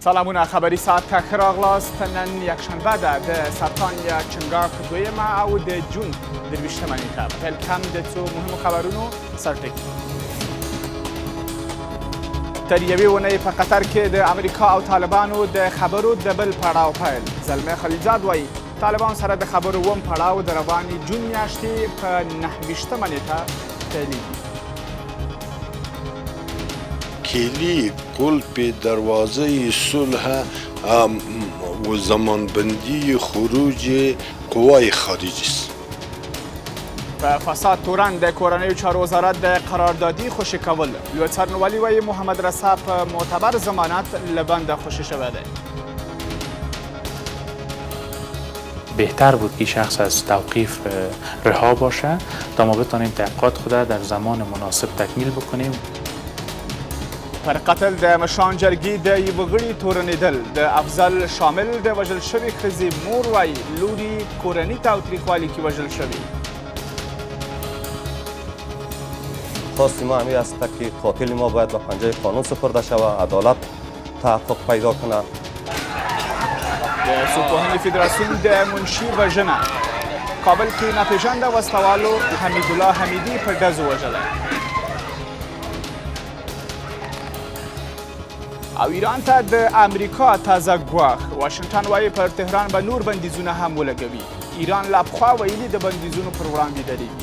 سلامونه خبري ساعت ته ښه راغلاست. نن یکشنبه ده د سرطان یا چنګاښ دویمه او د جون 23مه نیټه. په پیل کې هم د څو مهمو خبرونو سرټکي. تر یوې اونۍ په قطر کې د امریکا او طالبانو د خبرو د بل پړاو پیل. زلمی خلیلزاد وایي طالبان سره د خبرو اووم پړاو د روانې جون میاشتې په 29مه نیټه پیلېږي. کلی قلپ دروازه صلح و زمانبندی خروج قوای خارجی است. په فساد تورن د کورنیو چارو وزارت د قراردادي خوشې کول. لوی څارنوالي وایي محمد رسا په معتبر ضمانت له بنده خوشې شوی دی. بهتر بود که شخص از توقیف رها باشه تا ما بتانیم تحقیقات خود در زمان مناسب تکمیل بکنیم. پر قتل د مشران جرګې د یوه غړي تورنېدل. د افضل شامل د وژل شوې ښځې مور وایي لور یې کورني تاوتریخوالي کې وژل شوې. خواست ما همین است که قاتل ما باید به پنجه قانون سپرده شود، عدالت تحقق پیدا کنه. د سوپوهنې فدراسیون د منشي وژنه. کابل کې ناپېژنده وسلهوالو حمیدالله حمیدي په ډزو وژلی. او ایران ته د امریکا تازه ګواښ. واشنګټن وایي پر تهران به نور بندیزونه هم ولګوي. ایران لا پخوا ویلي د بندیزونو پر وړاندې درېږي.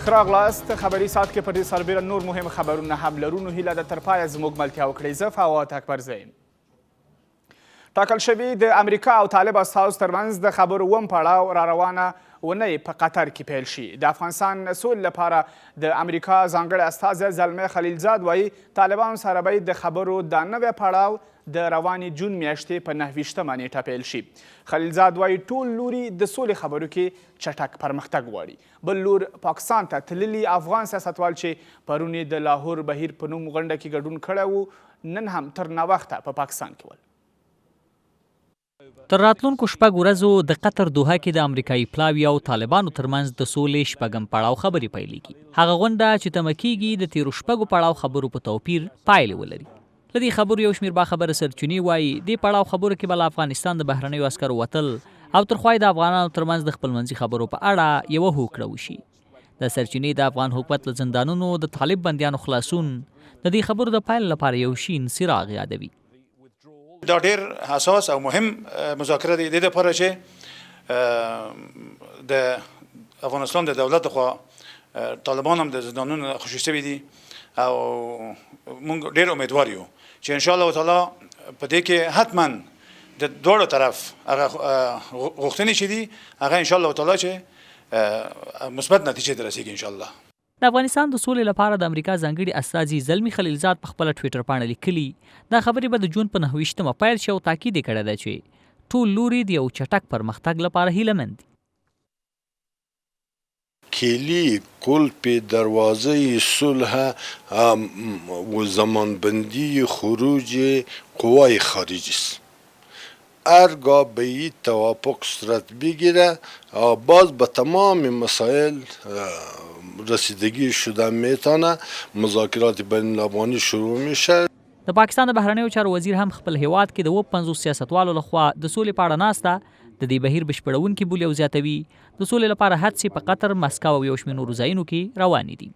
ښه راغلاست. خبري ساعت کې پر دې سربېره نور مهم خبرونه هم لرو، نو هیله ده تر پایه زموږ ملتیا وکړئ. زه فواد اکبرزی یم. ټاکل شوې د امریکا او طالب استازو ترمنځ د خبرو اووم پړاو را روانه اونۍ په قطر کې پیل شي. د افغانستان سولې لپاره د امریکا ځانګړی استازی زلمی خلیلزاد وایي طالبانو سره به د خبرو دا نوی پړاو د روانې جون میاشتې په 29مه نیټه پیل شي. خلیلزاد وایي ټول لوري د سولې خبرو کې چټک پرمختګ غواړي. بل لور پاکستان ته تللي افغان سیاستوال چې پرون یې د لاهور بهیر په نوم غونډه کې ګډون کړی و، نن هم تر ناوخته په پاکستان کې ول. تر راتلونکو 6 ورځو د قطر دوحه کې د امریکایي پلاوي او طالبانو ترمنځ د سولې شپږم پړاو خبرې پیلېږي. هغه غونډه چې تمه کېږي د تېرو 6 پړاو خبرو په توپیر پایلې ولري. له دې خبرو یو شمېر باخبره سرچینې وایي، دې پړاو خبرو کې به له افغانستان د بهرنیو عسکرو وتل او تر خوا یې د افغانانو ترمنځ د خپلمنځي خبرو په اړه یوه هوکړه وشي. دا سرچینې د افغان حکومت له زندانونو د طالب بندیانو خلاصون د دې خبرو د پیل لپاره یو شین څراغ یادوي. دا ډیر حساس او مهم مذاکره دی، د دې لپاره چې د افغانستان د دولت لخوا طالبان هم د زندانونو خوشې شوي دي او موږ ډیر امیدوار یو چې ان شاء الله تعالی په دې کې حتما د دواړو طرف هغه غوښتنې چې دي هغه ان شاء الله تعالی چې مثبت نتیجې ته رسیږي ان شاء الله. د افغانستان د سولې لپاره د امریکا ځانګړي استازي زلمي خلیلزاد په خپله ټویټر پاڼه لیکلي، دا خبرې به د جون په 29مه پیل شي او تاکید یې کړی دی چې ټول لوري د یو چټک پرمختګ لپاره هیله مند دي. کلی قلپ دروازه صلح و زمانبندی خروج قوای خارجی است. هرگاه به این توافق صورت بگیره باز به تمام مسائل رسیدگی شده میتونه، مذاکرات بین الافغانی شروع میشه. د پاکستان د بهرنیو چارو وزیر هم خپل هیواد کې د 57 سیاستوالو لخوا د سولې په اړه ناسته د دې بهیر بشپړونکي بولي او زیاتوي د سولې لپاره هڅې په قطر، مسکو او یو شمېر نورو ځایونو کې روانې دي.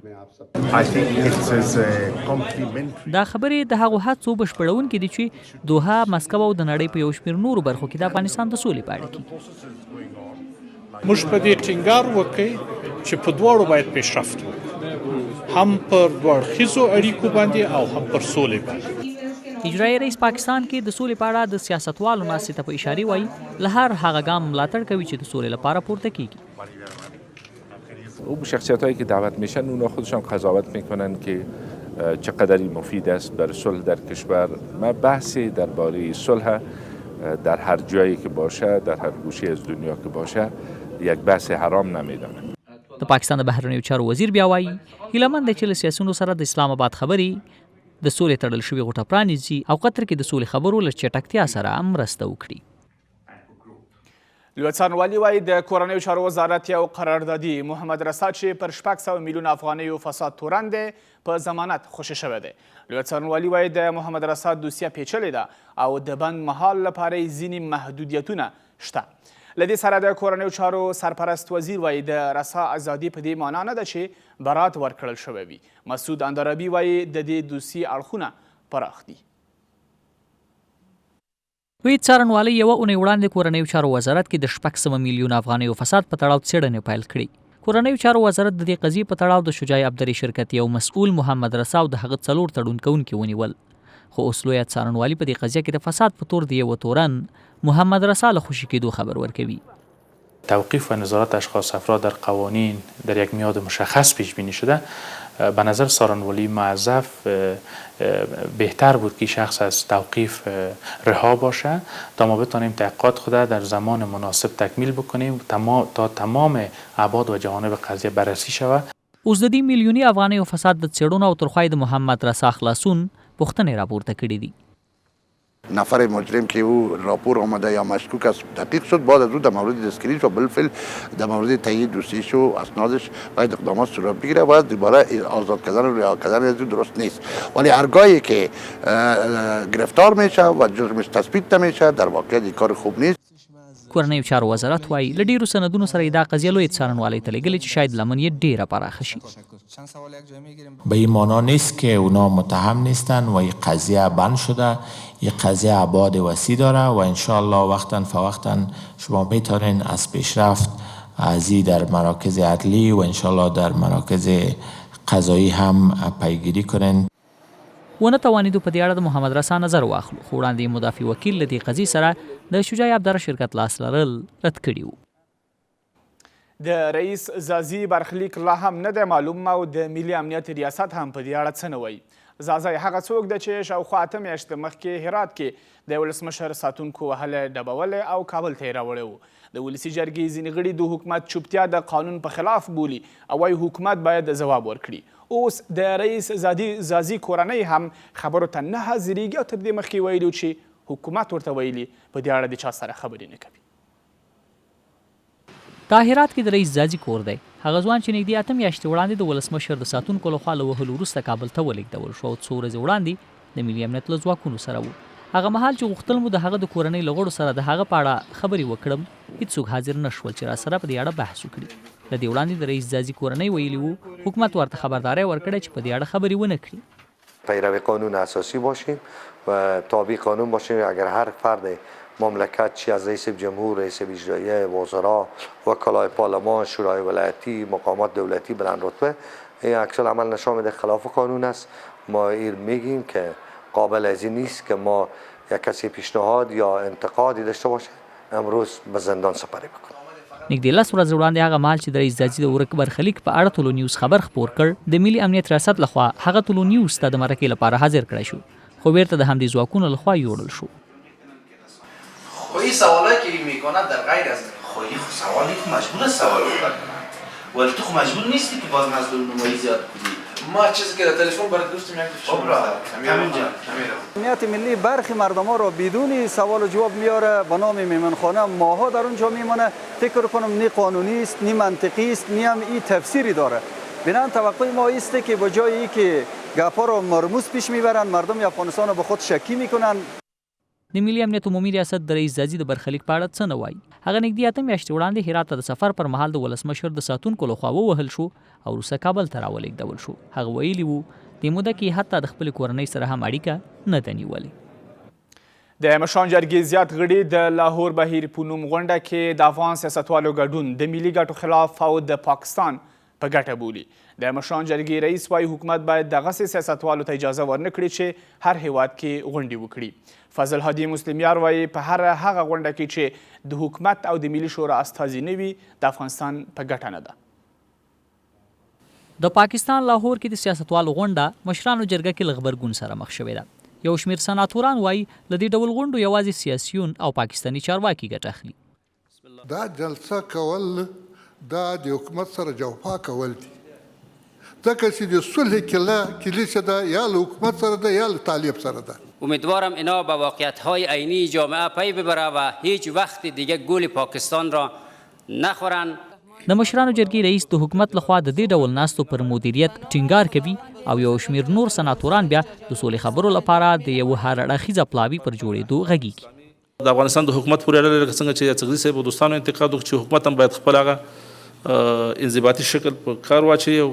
دا خبرې د هغو هڅو بشپړونکې دي چې دوحه، مسکو او د نړۍ په یو شمېر نورو برخو کې د افغانستان د سولې په اړه کېږي. موږ په دې ټینګار وکړ چې په دواړو باید پیشرفت وکړو، هم پر دوه اړخیزو اړیکو باندې او هم پر سولې باندې. اجرایي رئیس پاکستان کې د سولې په اړه د سیاستوالو ناستې ته په اشارې وایي، له هر هغه ګام ملاتړ کوي چې د سولې لپاره پورته کېږي. او شخصیت هایی که دعوت میشن اونا خودشان قضاوت میکنن که چقدری مفید است بر صلح در کشور. ما بحث درباره صلح در هر جایی که باشه، در هر گوشه از دنیا که باشه، یک بحث حرام نمیدانم. د پاکستان د بهرنیو چارو وزیر بیا وايي، هیله من دی چې له سیاسیونو سره د اسلام اباد خبرې د سولې تړل شوې غوټه پرانیزي او قطر کې د سولې خبرو له چټکتیا سره مرسته وکړي. لوی څارنوالي وايي، د کورنیو چارو وزارت یو قراردادي محمد رسا چې پر 600 میلیونه افغانیو فساد تورن دی، په ضمانت خوشې شوی دی. لوی څارنوالي وايي، د محمد رسا دوسیه پیچلې ده او د بند مهال لپاره یې ځینې محدودیتونه شته. له دې سره د کورنیو چارو سرپرست وزیر وايي، د رسا ازادي په دې معنا نه ده چې برات ورکړل شوی وي. مسعود اندرابي وايي، د دې دوسیې اړخونه پراخ دي. لویې څارنوالۍ یوه اونۍ وړاندې کورنیو چارو وزارت کې د 600 میلیونه افغانیو فساد په تړاو څېړنې پیل کړې. کورنیو چارو وزارت د دې قضیې په تړاو د شجاع ابدري شرکت یو مسؤل محمد رسا او د هغه څلور تړون کوونکي ونیول. خو اوس لویه څارنوالي په دې قضیه کې د فساد په تور د یوه تورن محمد رسا له خوشې کېدو خبر ورکوي. توقیف و نظارت اشخاص افراد در قوانین در یک میعاد مشخص پیش بینی شده به نظر څارنوالی موظف بهتر بود که شخص از توقیف رها باشه تا ما بتانیم تحقیقات خود در زمان مناسب تکمیل بکنیم تا تمام ابعاد و جوانب قضیه بررسی شود. اوس د دې میلیوني افغانیو فساد د څېړنو او تر خوا یې د محمد رسا خلاصون پوښتنې راپورته کړې دي. نفر مجرم که او راپور آمده یا مشکوک است دقیق شد، بعد از او در مورد دستگیریش و بالفعل در مورد تهیه دوسیه‌اش و اسنادش باید اقدامات صورت بگیره و دوباره آزاد کردن و رها کردن از او درست نیست. ولی هرگاهی که گرفتار میشه و جرمش تثبیت نمیشه در واقعیت این کار خوب نیست. کورنیو چارو وزارت وايي، له ډېرو سندونو سره یې دا قضیه لویې څارنوالۍ ته لېږلې چې شاید لمن یې ډېره پراخه شي. به این معنا نیست که اونا متهم نیستن و این قضیه بند شده، این قضیه ابعاد وسیع داره و انشاءالله وقتا فوقتا شما میتونین از پیشرفت ازی در مراکز عدلی و انشاءالله در مراکز قضایی هم پیگیری کنین. ونه توانېدو په دې اړه د محمد رسا نظر واخلو، خو وړاندې یې مدافع وکیل له دې قضیې سره د شجاع ابدار شرکت لاس لرل رد کړي وو. د رئیس ځاځي برخلیک لا هم نه دی معلوم او د ملي امنیت ریاست هم په دې اړه څه نه وایي. ځاځی هغه څوک دی چې شاوخوا 8 میاشتې مخکې هرات کې د ولسمشر ساتونکو وهلی ډبولی او کابل ته یې راوړی و. د ولسي جرګې ځینې غړي د حکومت چوپتیا د قانون په خلاف بولي او وایي حکومت باید ځواب ورکړي. اوس د رئیس ځاځي کورنۍ هم خبرو ته نه حاضرېږي او تر دې مخکې ویلي چې حکومت ورته ویلي په دې اړه د چا سره خبرې نه کوي. دا هرات کې د رئیس ځاځي کور دی. هغه ځوان چې نږدې 8 میاشتې وړاندې د ولسمشر د ساتونکو له خوا له وهلو وروسته کابل ته ولېږدول شو او څو ورځې وړاندې د ملي امنیت له ځواکونو سره و. هغه مهال چې غوښتل مو د هغه د کورنۍ له غړو سره د هغه په اړه خبرې وکړم، هیڅوک حاضر نه شول چې راسره په دې اړه بحث وکړي. له دې وړاندې د رئیس ځاځي کورنۍ ویلي وو، حکومت ورته خبرداری ورکړی چې په دې اړه خبرې ونه کړي. پیرو قانون اساسی باشیم و تابع قانون باشیم. اگر هر فرد مملکت چی از رئیس جمهور، رئیس اجراییه، وزرا، وکلای پارلمان، شورای ولایتی، مقامات دولتی بلند رتبه این عکس العمل نشان میده خلاف قانون است. ما ایر میگیم که قابل از این نیست که ما یک کسی پیشنهاد یا انتقادی داشته باشه امروز به زندان سپری بکنه. نږدې 10 ورځې وړاندې هغه مهال چې د رئیس ځاځي د ورک برخلیک په اړه طلوع نیوز خبر خپور کړ، د ملي امنیت ریاست لخوا هغه طلوع نیوز ته د مرکې لپاره حاضر کړای شو، خو بیرته د همدې ځواکونو لخوا یوړل شو. خو این سوالایی که میکنه در غیر از خو این خو سوالی که مجبور است سوال بکنه، ولی تو خو مجبور نیستی که باز مظلوم نمایی زیاد کنی. ما چیزی که در تلفن برات گفتم یک امنیت ملی برخی مردم ها را بدون سوال و جواب میاره به نام میمانخانه، ماها در اونجا میمانه. فکر کنم نی قانونی است، نی منطقی است، نی هم این تفسیری داره. بنابراین توقع ما است که به جای اینکه گپا را مرموز پیش میبرن، مردم افغانستان را به خود شکی میکنن. د ملي امنیت عمومي ریاست د رئیس ځاځي د برخلیک په اړه څه نه وایي. هغه نږدې 8 میاشتې وړاندې هرات ته د سفر پر مهال د ولسمشر د ساتونکو لخوا ووهل شو او وروسته کابل ته راولېږدول شو. هغه ویلي وو دې موده کې حتی د خپلې کورنۍ سره هم اړیکه نه ده نیولې. د مشران جرګې زیات غړي د لاهور بهیر په نوم غونډه کې د افغان سیاستوالو ګډون د ملي ګټو خلاف او د پاکستان په ګټه بولي. د مشران جرګې رئیس وایي حکومت باید دغسې سیاستوالو ته اجازه ورنه کړي چې هر هیواد کې غونډې وکړي. فضل هادي مسلمیار وایي په هر هغه غونډه کې چې د حکومت او د ملي شورا استازي نه وي د افغانستان په ګټه نه ده. د پاکستان لاهور کې د سیاستوالو غونډه مشرانو جرګه کې له غبرګون سره مخ شوې ده. یو شمېر سناتوران وایي له دې ډول غونډو یوازې سیاسیون او پاکستاني چارواکي ګټه اخلي. دا جلسه کول دا د حکومت سره جوفا کول دي ځکه چې د صلح کله کلی چې ده یا له حکومت سره ده یا له طالب سره ده. امیدوارم اینا به واقعیت های عینی جامعه پی ببره و هیچ وقت دیگه گول پاکستان را نخورند. د مشرانو جرګې رئیس د حکومت له خوا د دې ډول ناستو پر مدیریت ټینګار کوي او یو شمېر نور سناتوران بیا د سولې خبرو لپاره د یوه هر اړخیزه پلاوي پر جوړېدو غږېږي. د افغانستان د حکومت پورې اړه لري، لکه څنګه چې اڅکزي صاحب او دوستانو انتقاد وکړ چې حکومت هم باید خپل هغه انضباطي شکل په کار واچوي او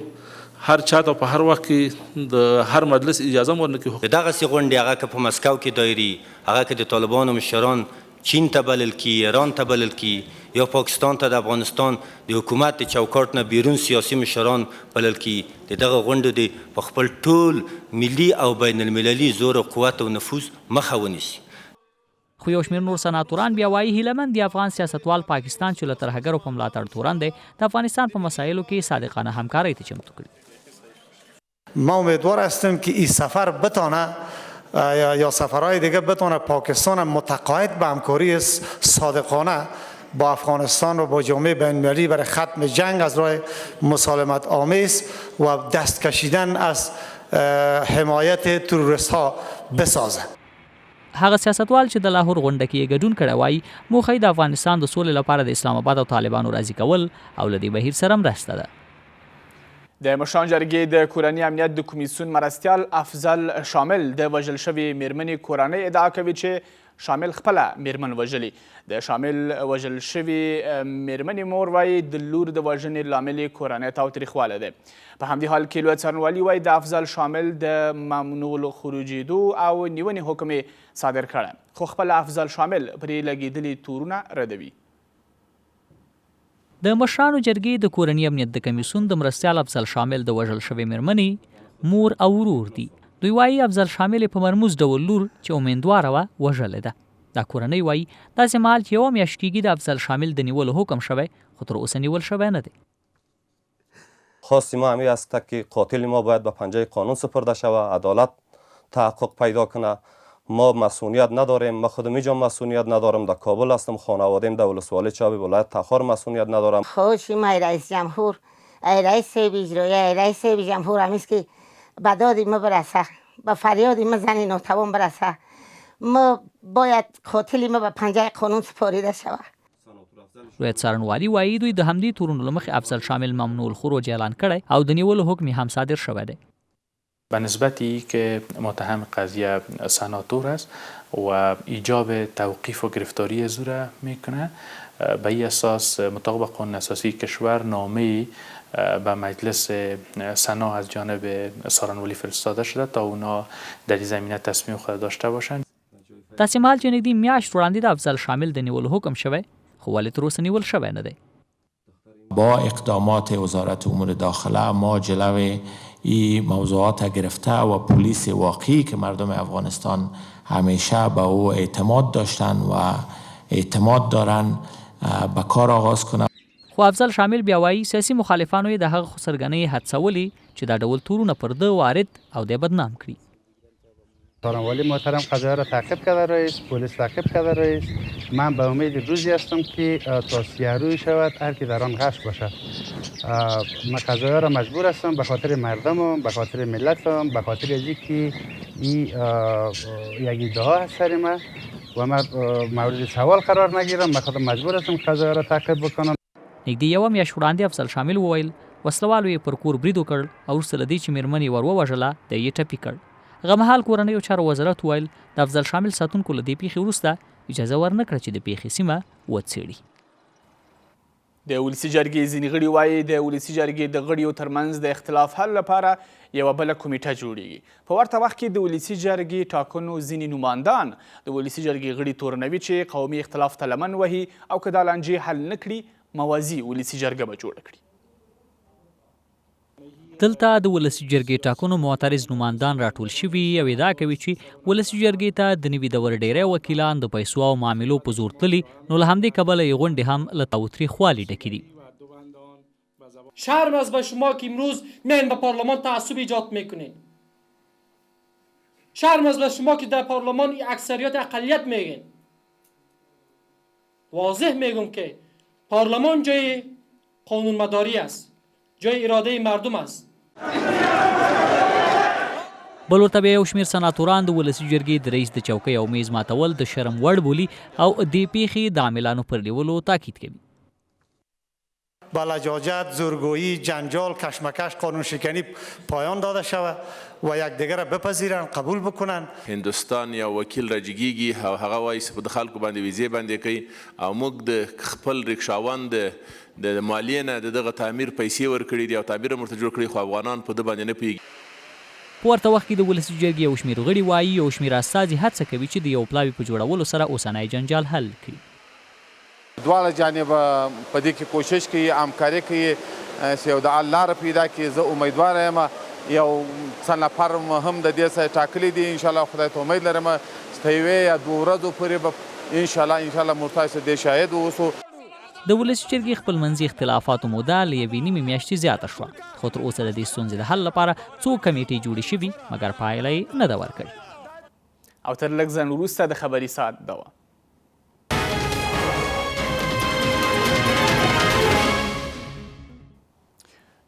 هر چاته او په هر وخت کې د هر مجلس اجازه هم ورنه کړي. د دغسې غونډې هغه که په مسکو کې دایري، هغه که د طالبانو مشران چین ته بلل کړي، ایران ته بلل کړي یا پاکستان ته د افغانستان د حکومت د چوکاټ نه بیرون سیاسي مشران بلل کړي، د دغه غونډو دې په خپل ټول ملي او بین المللي زور او قوت او نفوذ مخه ونیسي. خو یو شمېر نور سناتوران بیا وايي، هیله مند دي افغان سیاستوال پاکستان چې له ترهګرو په ملاتړ تورن دی، د افغانستان په مسایلو کې صادقانه همکارۍ ته چمتو کړي. ما امیدوار هستم که این سفر بتانه یا سفرهای دیگه بتانه پاکستان متقاعد به همکاری صادقانه با افغانستان و با جامعه بین المللی برای ختم جنگ از راه مسالمت آمیز و دست کشیدن از حمایت تروریست ها بسازه. هغه سیاستوال چې د لاهور غونډه کې یې ګډون کړی وايي، موخه یې د افغانستان د سولې لپاره د اسلام اباد او طالبانو راضي کول او له دې بهیر سره مرسته ده. د مشران جرګې د کورني امنیت د کمیسیون مرستیال افضل شامل د وژل شوې میرمنې کورنۍ ادعا کوي چې شامل خپله میرمن وژلې. د شامل وژل شوې میرمنې مور وایي د لور د وژنې لامل یې کورنی تاوتریخوالی دی. په همدې حال کې لوی څارنوالي وایي د افضل شامل د ممنوع الخروجېدو او نیونې حکم یې صادر کړی، خو خپله افضل شامل پرې لګېدلي تورونه ردوي. د مشرانو جرګې د کورني امنیت د کمیسیون د مرستیال افضل شامل د وژل شوې مېرمنې مور او ورور دي. دوی وايي، افضل شامل یې په مرموز ډول لور چې اومېندواره وه، وژلې ده. دا کورنۍ وايي، داسې مهال چې یوه میاشت کېږي د افضل شامل د نیولو حکم شوی، خو تر اوسه نیول شوی نه دی. خواست ما همی است که قاتل ما باید به پنجه قانون سپرده شود، عدالت تحقق پیدا کنه. ما مسئولیت نداریم، ما خودم اینجا مسئولیت ندارم، در کابل هستم، خانواده‌ام در ولسوالی چابی ولایت تخار مسئولیت ندارم. خواهش ما ای رئیس جمهور، ای رئیس صاحب اجرایه، ای رئیس صاحب جمهور همیست که به داد ما برسه، به فریاد ما زن ناتوان برسه. ما باید قاتل ما به پنجه قانون سپاریده شود. لویه څارنوالي وايي، دوی د همدې تورونو له مخې افضل شامل ممنوع الخروج اعلان کړی او د نیولو حکم یې هم صادر شوی دی. به نسبت ای که متهم قضیه سناتور است و ایجاب توقیف و گرفتاری از او را میکنه، به ای اساس مطابق قانون اساسی کشور نامه به مجلس سنا از جانب سارنوالی فرستاده شده تا اونا در این زمینه تصمیم خود داشته باشند. داسې مهال چې نږدې میاشت وړاندې د افضل شامل د نیولو حکم شوی، خو ولې تر اوسه نیول شوی نه دی. با اقدامات وزارت امور داخله ما جلو ای موضوعات گرفته و پلیس واقعی که مردم افغانستان همیشه به او اعتماد داشتن و اعتماد دارن به کار آغاز کنه. خو افضل شامل بیا وايي، سیاسي مخالفانو یې د هغه خسرګنۍ هڅولې چې دا ډول تورونه پر ده وارد او دی بدنام کړي. څارنوالی محترم قضایا را تعقیب کرده رئیس، پلیس تعقیب کرده رئیس. من به امید روزی هستم که تا سیه روی شود هر کی در آن غش باشد. من قضایا را مجبور هستم به خاطر مردمم، به خاطر ملتم، به خاطر از اینکه این یک ادعا هست سر من و من مورد سوال قرار نگیرم، من خودم مجبور هستم قضایا را تعقیب بکنم. نږدې یوه میاشت وړاندې افضل شامل وویل، وسله والو یې پر کور برید وکړ او وروسته له دې چې مېرمن یې ور ووژله، دی یې ټپي کړ. هغه مهال کورنیو چارو وزارت وویل، د افضل شامل ساتونکو له دې پېښې وروسته اجازه ورنه کړه چې د پېښې سیمه وڅېړي. د ولسي جرګې ځینې غړي وايي، د ولسي جرګې د غړیو ترمنځ د اختلاف حل لپاره یوه بله کمیټه جوړیږي. په ورته وخت کې د ولسي جرګې ټاکنو ځینې نوماندان د ولسي جرګې غړي تورنوي چې قومي اختلاف ته لمن وهي او که دا لانجې حل نه کړي، موازي ولسي جرګه به جوړه کړي. دلته د ولسي جرګې ټاکنو معترض نوماندان راټول شوي او ادعا کوي چې ولسي جرګې ته د نوي دور ډېری وکیلان د پیسو او معاملو په زور تللي، نو له همدې کبله یې غونډې هم له تاوتریخوالي ډکې دي. شرم است به شما که امروز میاین به پارلمان تعصب ایجاد میکنین. شرم است به شما که در پارلمان اکثریت اقلیت میگین. واضح میگم که پارلمان جای قانونمداری است، جای اراده مردم است. بل ورته بیا یو شمېر سناتوران د ولسي جرګې د رئیس د چوکۍ او میز ماتول د شرم وړ بولي او دې پېښې د عاملانو پر نیولو تاکید کوي. با لجاجت، زورگویی، جنجال، کشمکش، قانون شکنی پایان داده شود و یکدیگر را بپذیرند، قبول بکنند. هندوستان یو وکیل راجګیږي او هغه وایي چې په خلکو باندې ویزې بندې کړئ او موږ د خپل ریکشاوند د مالیې نه د دغه تعمیر پیسې ورکړي دي او تعمیر هم ورته جوړ کړی خو افغانان په ده باندې نه پوهیږي. په ورته وخت کې د ولسي جرګې یو شمېر غړي وايي، یو شمېر استازي هڅه کوي چې د یو پلاوي په جوړولو سره اوسنی جنجال حل کړي. دواړه جانبه په دې کې کوشش کوي، همکاري کوي چې یو د حل لاره پیدا کړي. زه امیدوار یم یو څه نفر مو هم د دې څه ټاکلي دي، انشاالله خدای ته امید لرم چې تر یوې یا دوو ورځو پورې به انشاالله انشاالله موږ تاسو د دې شاهد واوسو. د ولسي جرګې خپلمنځي اختلافاتو موده له یوې نیمې میاشتې زیاته شوه، خو تر اوسه د دې ستونزې د حل لپاره څو کمېټې جوړې شوي، مګر پایله یې نه ده ورکړې. او تر لږ ځنډ وروسته د خبري ساعت دوام.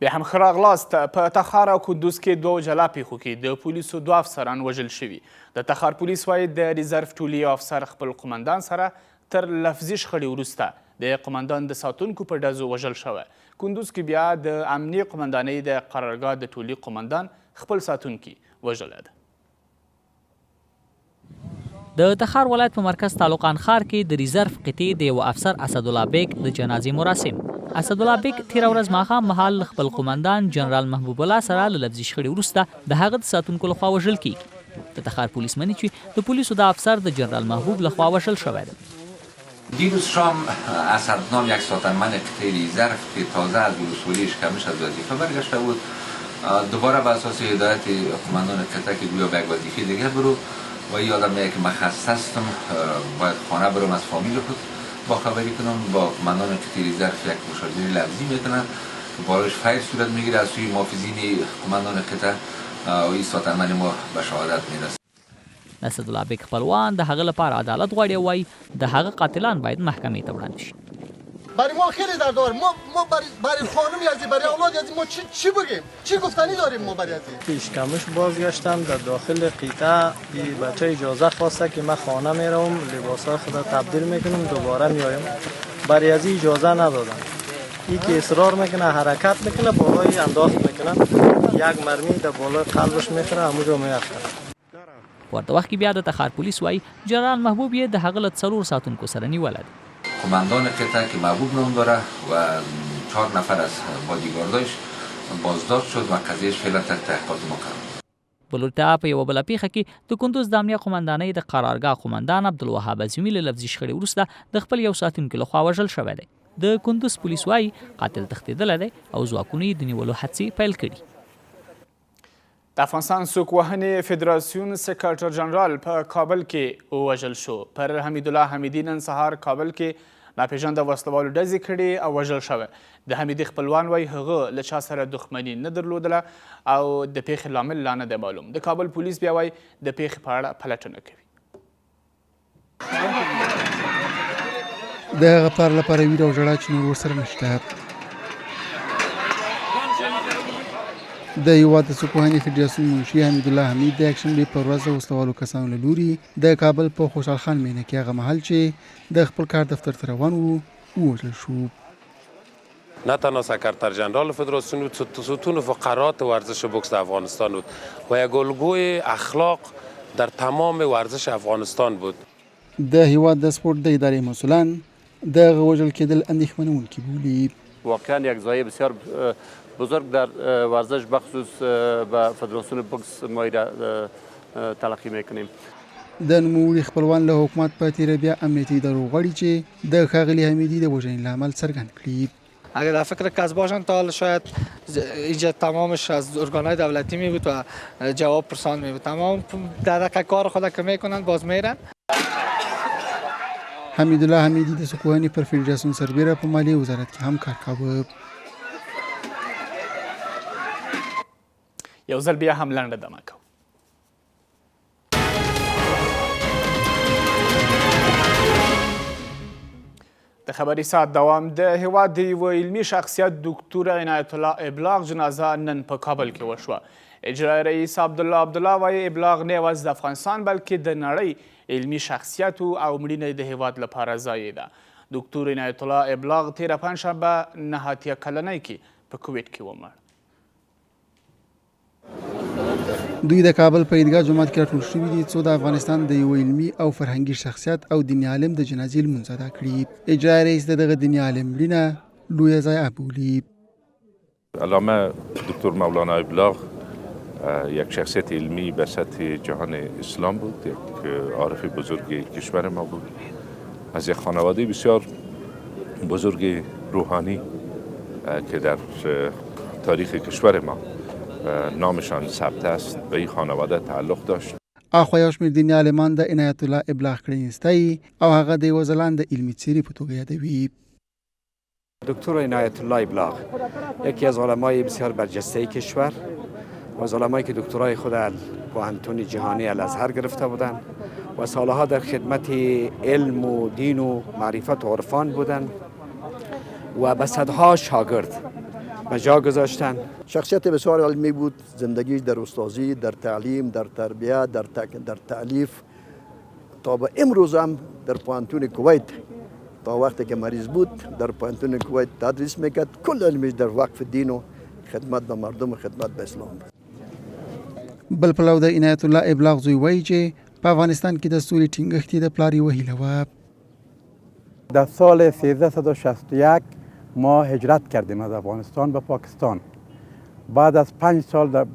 بیا هم ښه راغلاست. په تخار او کندوز کې دوو جلا پیښو کې د پولیسو دوه افسران وژل شوي. د تخار پولیس وایي د ریزرف ټولي یو افسر خپل قومندان سره تر لفظي شخړې وروسته د قومندان د ساتونکو په ډزو وژل شوی. کندوز کې بیا د امنیې قومندانۍ د قرارګاه د ټولي قومندان خپل ساتونکي وژلی دی. د تخار ولایت په مرکز تالقان ښار کې د ریزرف قطعې د یوه افسر اسدالله بیک د جنازې مراسم. اسدالله بیک تېره ورځ ماښام مهال له خپل قومندان جنرال محبوب الله سره له لفظي شخړې وروسته د هغه د ساتونکو له خوا وژل کېږي. د تخار پولیس مني چې د پولیسو دا افسر د جنرال محبوب له خوا وژل شوی دی. دیروز شام اسد نام یک ساتنمن قطعه ریزرف که تازه از ولسوالی اشکمش از وظیفه برگشته بود دوباره به اساس هدایت قماندان قطعه که گویا به یک وظیفه دیگه برو و ای آدم میگه که من خسته هستم باید خانه برم از فامیل خود با خبری کنم با قماندان قطعه ریزرف یک مشاجره لفظی میکنن که بالایش فیر صورت میگیره از سوی محافظین قماندان قطعه و ای ساتنمن ما به شهادت میرسه. د اسدالله بیګ خپلوان د هغه لپاره عدالت غواړي او وايي، د هغه قاتلان باید محکمې ته وړاندې شي. برای ما خیلی درد آور ما ما برای برای خانم ازی برای اولاد ازی ما چی چی بگیم چی گفتنی داریم ما برای ازی. پیشکمش بازگشتم در داخل قیطه ای بچه اجازه خواسته که من خانه میروم لباسای خود تبدیل میکنم دوباره میایم برای ازی اجازه ندادم ای که اصرار میکنه حرکت میکنه بالای انداخت میکنه یک مرمی در بالای قلبش میخوره همونجا میافته. په ورته وخت کې بیا د تخار پولیس وايي، جنرال محبوب یې د هغه له څلور ساتونکو سره نیولی دی. قومندان قطعه که محبوب نام داره و چهار نفر از بادیگاردایش بازداشت شد و قضیهش فعلا تحت تحقیقات ما قرار دارد. بل لور ته په یوه بله پېښه کې د کندوز د امنیه قومندانۍ د قرارګاه قومندان عبدالوهاب عظیمي له لفظي شخړې وروسته د خپل یو ساتونکي له خوا وژل شوی دی. د کندوز پولیس وايي، قاتل تښتېدلی دی او ځواکونو یې د نیولو هڅې پیل کړي. د افغانستان سوک وهنې فدراسیون سکرټر جنرال په کابل کې ووژل شو. پر حمیدالله حمیدي نن سهار کابل کې ناپېژنده وسلوالو ډزې کړې او وژل شوی. د حمیدي خپلوان وایي هغه له چا سره دښمني نه درلودله او د پېښې لامل لا نه دی معلوم. د کابل پولیس بیا وایي د پېښې په اړه پلټنه کوي. د هغه پلار لپاره ویر او ژړا چې نور ورسره نشته. د هیواد د سوکوهنې فدراسیون منشي حمیدالله حمید د یکشنبې پر ورځ د وسلوالو کسانو له لوري د کابل په خوشحال خان مېنه کې هغه مهال چې د خپل کار دفتر ته روان وو ووژل شو. نه تنها سکرتر جنرال فدراسیون بود، ستون فقرات ورزش بوکس در افغانستان بود و یک الگوی اخلاق در تمام ورزش افغانستان بود. د هیواد د سپورت د ادارې مسولان د هغه وژل کېدل اندېښمنوونکي بولي. واقعا یک ضایعه بسیار بزرگ در ورزش بخصوص به فدراسیون بوکس ما را تلقی میکنیم. د نوموړي خپلوان له حکومت په تېره بیا امنیتي ادارو غواړي چې د ښاغلي حمیدي د وژنې لامل څرګند کړي. اگر در فکر کس باشند تا حال شاید اینجا تمامش از ارگانهای دولتی می بود و جواب پرسان می بود. تمام در دقیقه کار خود که میکنند باز میرن. حمیدالله حمیدي د سوکوهنې پر فډراسیون سربېره په مالیې وزارت کې هم کار کاوه. یو ځل بیا هم لنډه دمه کوو. د د خبري ساعت دوام د هیواد د یوه علمي شخصیت دوکتور عنایت الله ابلاغ جنازه نن په کابل کې وشوه. اجرائیه رئیس عبدالله عبدالله وایي ابلاغ نه یوازې د افغانستان بلکې د نړۍ علمي شخصیت و او مړینه یې د هیواد لپاره ضایع ده. دوکتور عنایت الله ابلاغ تېره پنجشنبه 89 کلنۍ کې په کویټ کې ومړ. دوی د کابل په عیدګاه جومات کې راټول شوي دي څو د افغانستان د یو علمي او فرهنګي شخصیت او دیني عالم د جنازې لمونځ ادا کړي. اجرائیه رئیس د دغه دیني عالم مړینه لویه ضایعه بولي. علامه دکتر مولانا ابلاغ یک شخصیت علمی به سطح جهان اسلام بود، یک عارف بزرگ کشور ما بود، از یک خانواده بسیار بزرگ روحانی که در تاریخ کشور ما نامشان ثبت است به این خانواده تعلق داشت. اخوا یو شمېر دیني عالمان د عنایت الله ابلاغ کړنې ستایي او هغه د یوه ځلانده علمي څېرې په توګه یادوي. دکتر عنایت الله ابلاغ یکی از علمای بسیار برجسته کشور و از علمایی که دکترای خود از پوهنتون جهانی الازهر گرفته بودند و سالها در خدمت علم و دین و معرفت و عرفان بودند و به صدها شاگرد به جا گذاشتند. شخصیت بسیار علمی بود، زندگیش در استاذی، در تعلیم، در تربیه، در تألیف تا به امروز هم در پوهنتون کویت تا وقتی که مریض بود در پوهنتون کویت تدریس میکرد. کل علمش در وقف دین و خدمت به مردم و خدمت به اسلام بود. بل پلو د عنایت الله ابلاغ زوی وایي چې په افغانستان کې د سولې ټینګښت یې د پلار یوه هیله وه. در سال 1361 ما هجرت کردیم از افغانستان به پاکستان. بعد از 5 سال در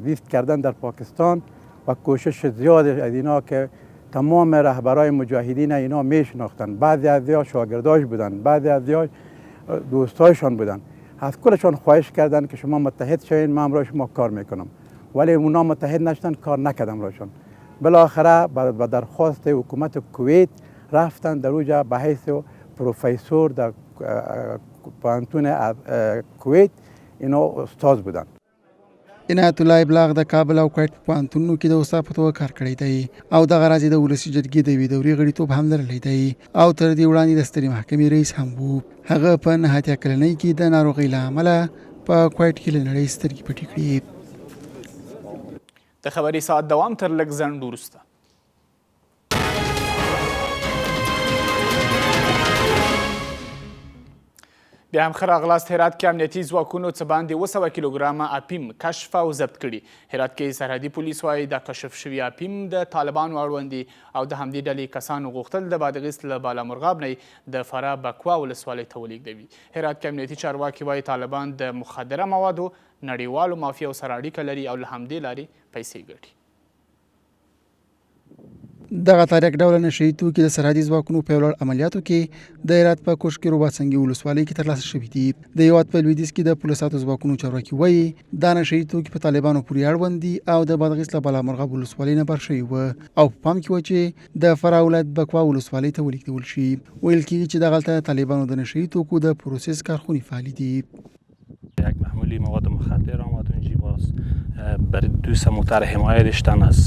زیست کردن در پاکستان و کوشش زیاد از اینا که تمام رهبرای مجاهدین اینا میشناختن، بعضی از یا شاگرداش بودن، بعضی از یا دوستایشان بودن، از کلشان خواهش کردن که شما متحد شوین، من همراه شما کار میکنم، ولی اونا متحد نشدن، کار نکردن رایشان. بالاخره به درخواست حکومت کویت رفتن در اوجا به حیث پروفسور در پوهنتون کویت اینا استاد بودن. عنایت الله ابلاغ د کابل او کویټ په پوهنتونونو کې د استاد په توګه کار کړی دی او دغه راز یې د ولسي جرګې د یوې دورې غړیتوب هم لرلی دی او تر دې وړاندې د سترې محکمې رئیس هم و. هغه په 89 کلنۍ کې د ناروغۍ له امله په کویټ کې له نړۍ سترګې پټې کړې. د خبري ساعت دوام تر لږ ځنډ وروسته. بیا هم ښه راغلاست. هرات کې امنیتي ځواکونو څه باندې 700 کیلوګرامه اپیم کشف او ضبط کړي. هرات کې سرحدي پولیس وایي دا کشف شوي اپیم د طالبانو اړوند دي او د همدې ډلې کسانو غوښتل د بادغیس له بالامرغاب نه د فراه بکوا ولسوالۍ ته ولېږدوي. هرات کې امنیتي چارواکي وایي طالبان د مخدره موادو نړیوالو مافیاو سره اړیکه لري او له همدې لارې پیسې ګټي. دغه تاریک ډوله نشه یي توکي د سرحدي ځواکونو په یو لړ عملیاتو کې د هرات په کوشک رباط سنګي ولسوالۍ کې ترلاسه شوي دي. د هیواد په لویدیځ کې د پوله ساتو ځواکونو چارواکي وایي دا نشه یي توکي په طالبانو پورې اړوند دي او د بادغیس له بالامرغاب ولسوالۍ نه بار شوي وو او په پام کې وه چې د فراه ولایت بکوا ولسوالۍ ته ولېږدول شي. ویل کېږي چې دغلته د طالبانو د نشه یي توکو د پروسس کارخونې فعالې دي. یک محمولی مواد مخدر آمد اونجی باز بر دو موتر حمایه داشتن از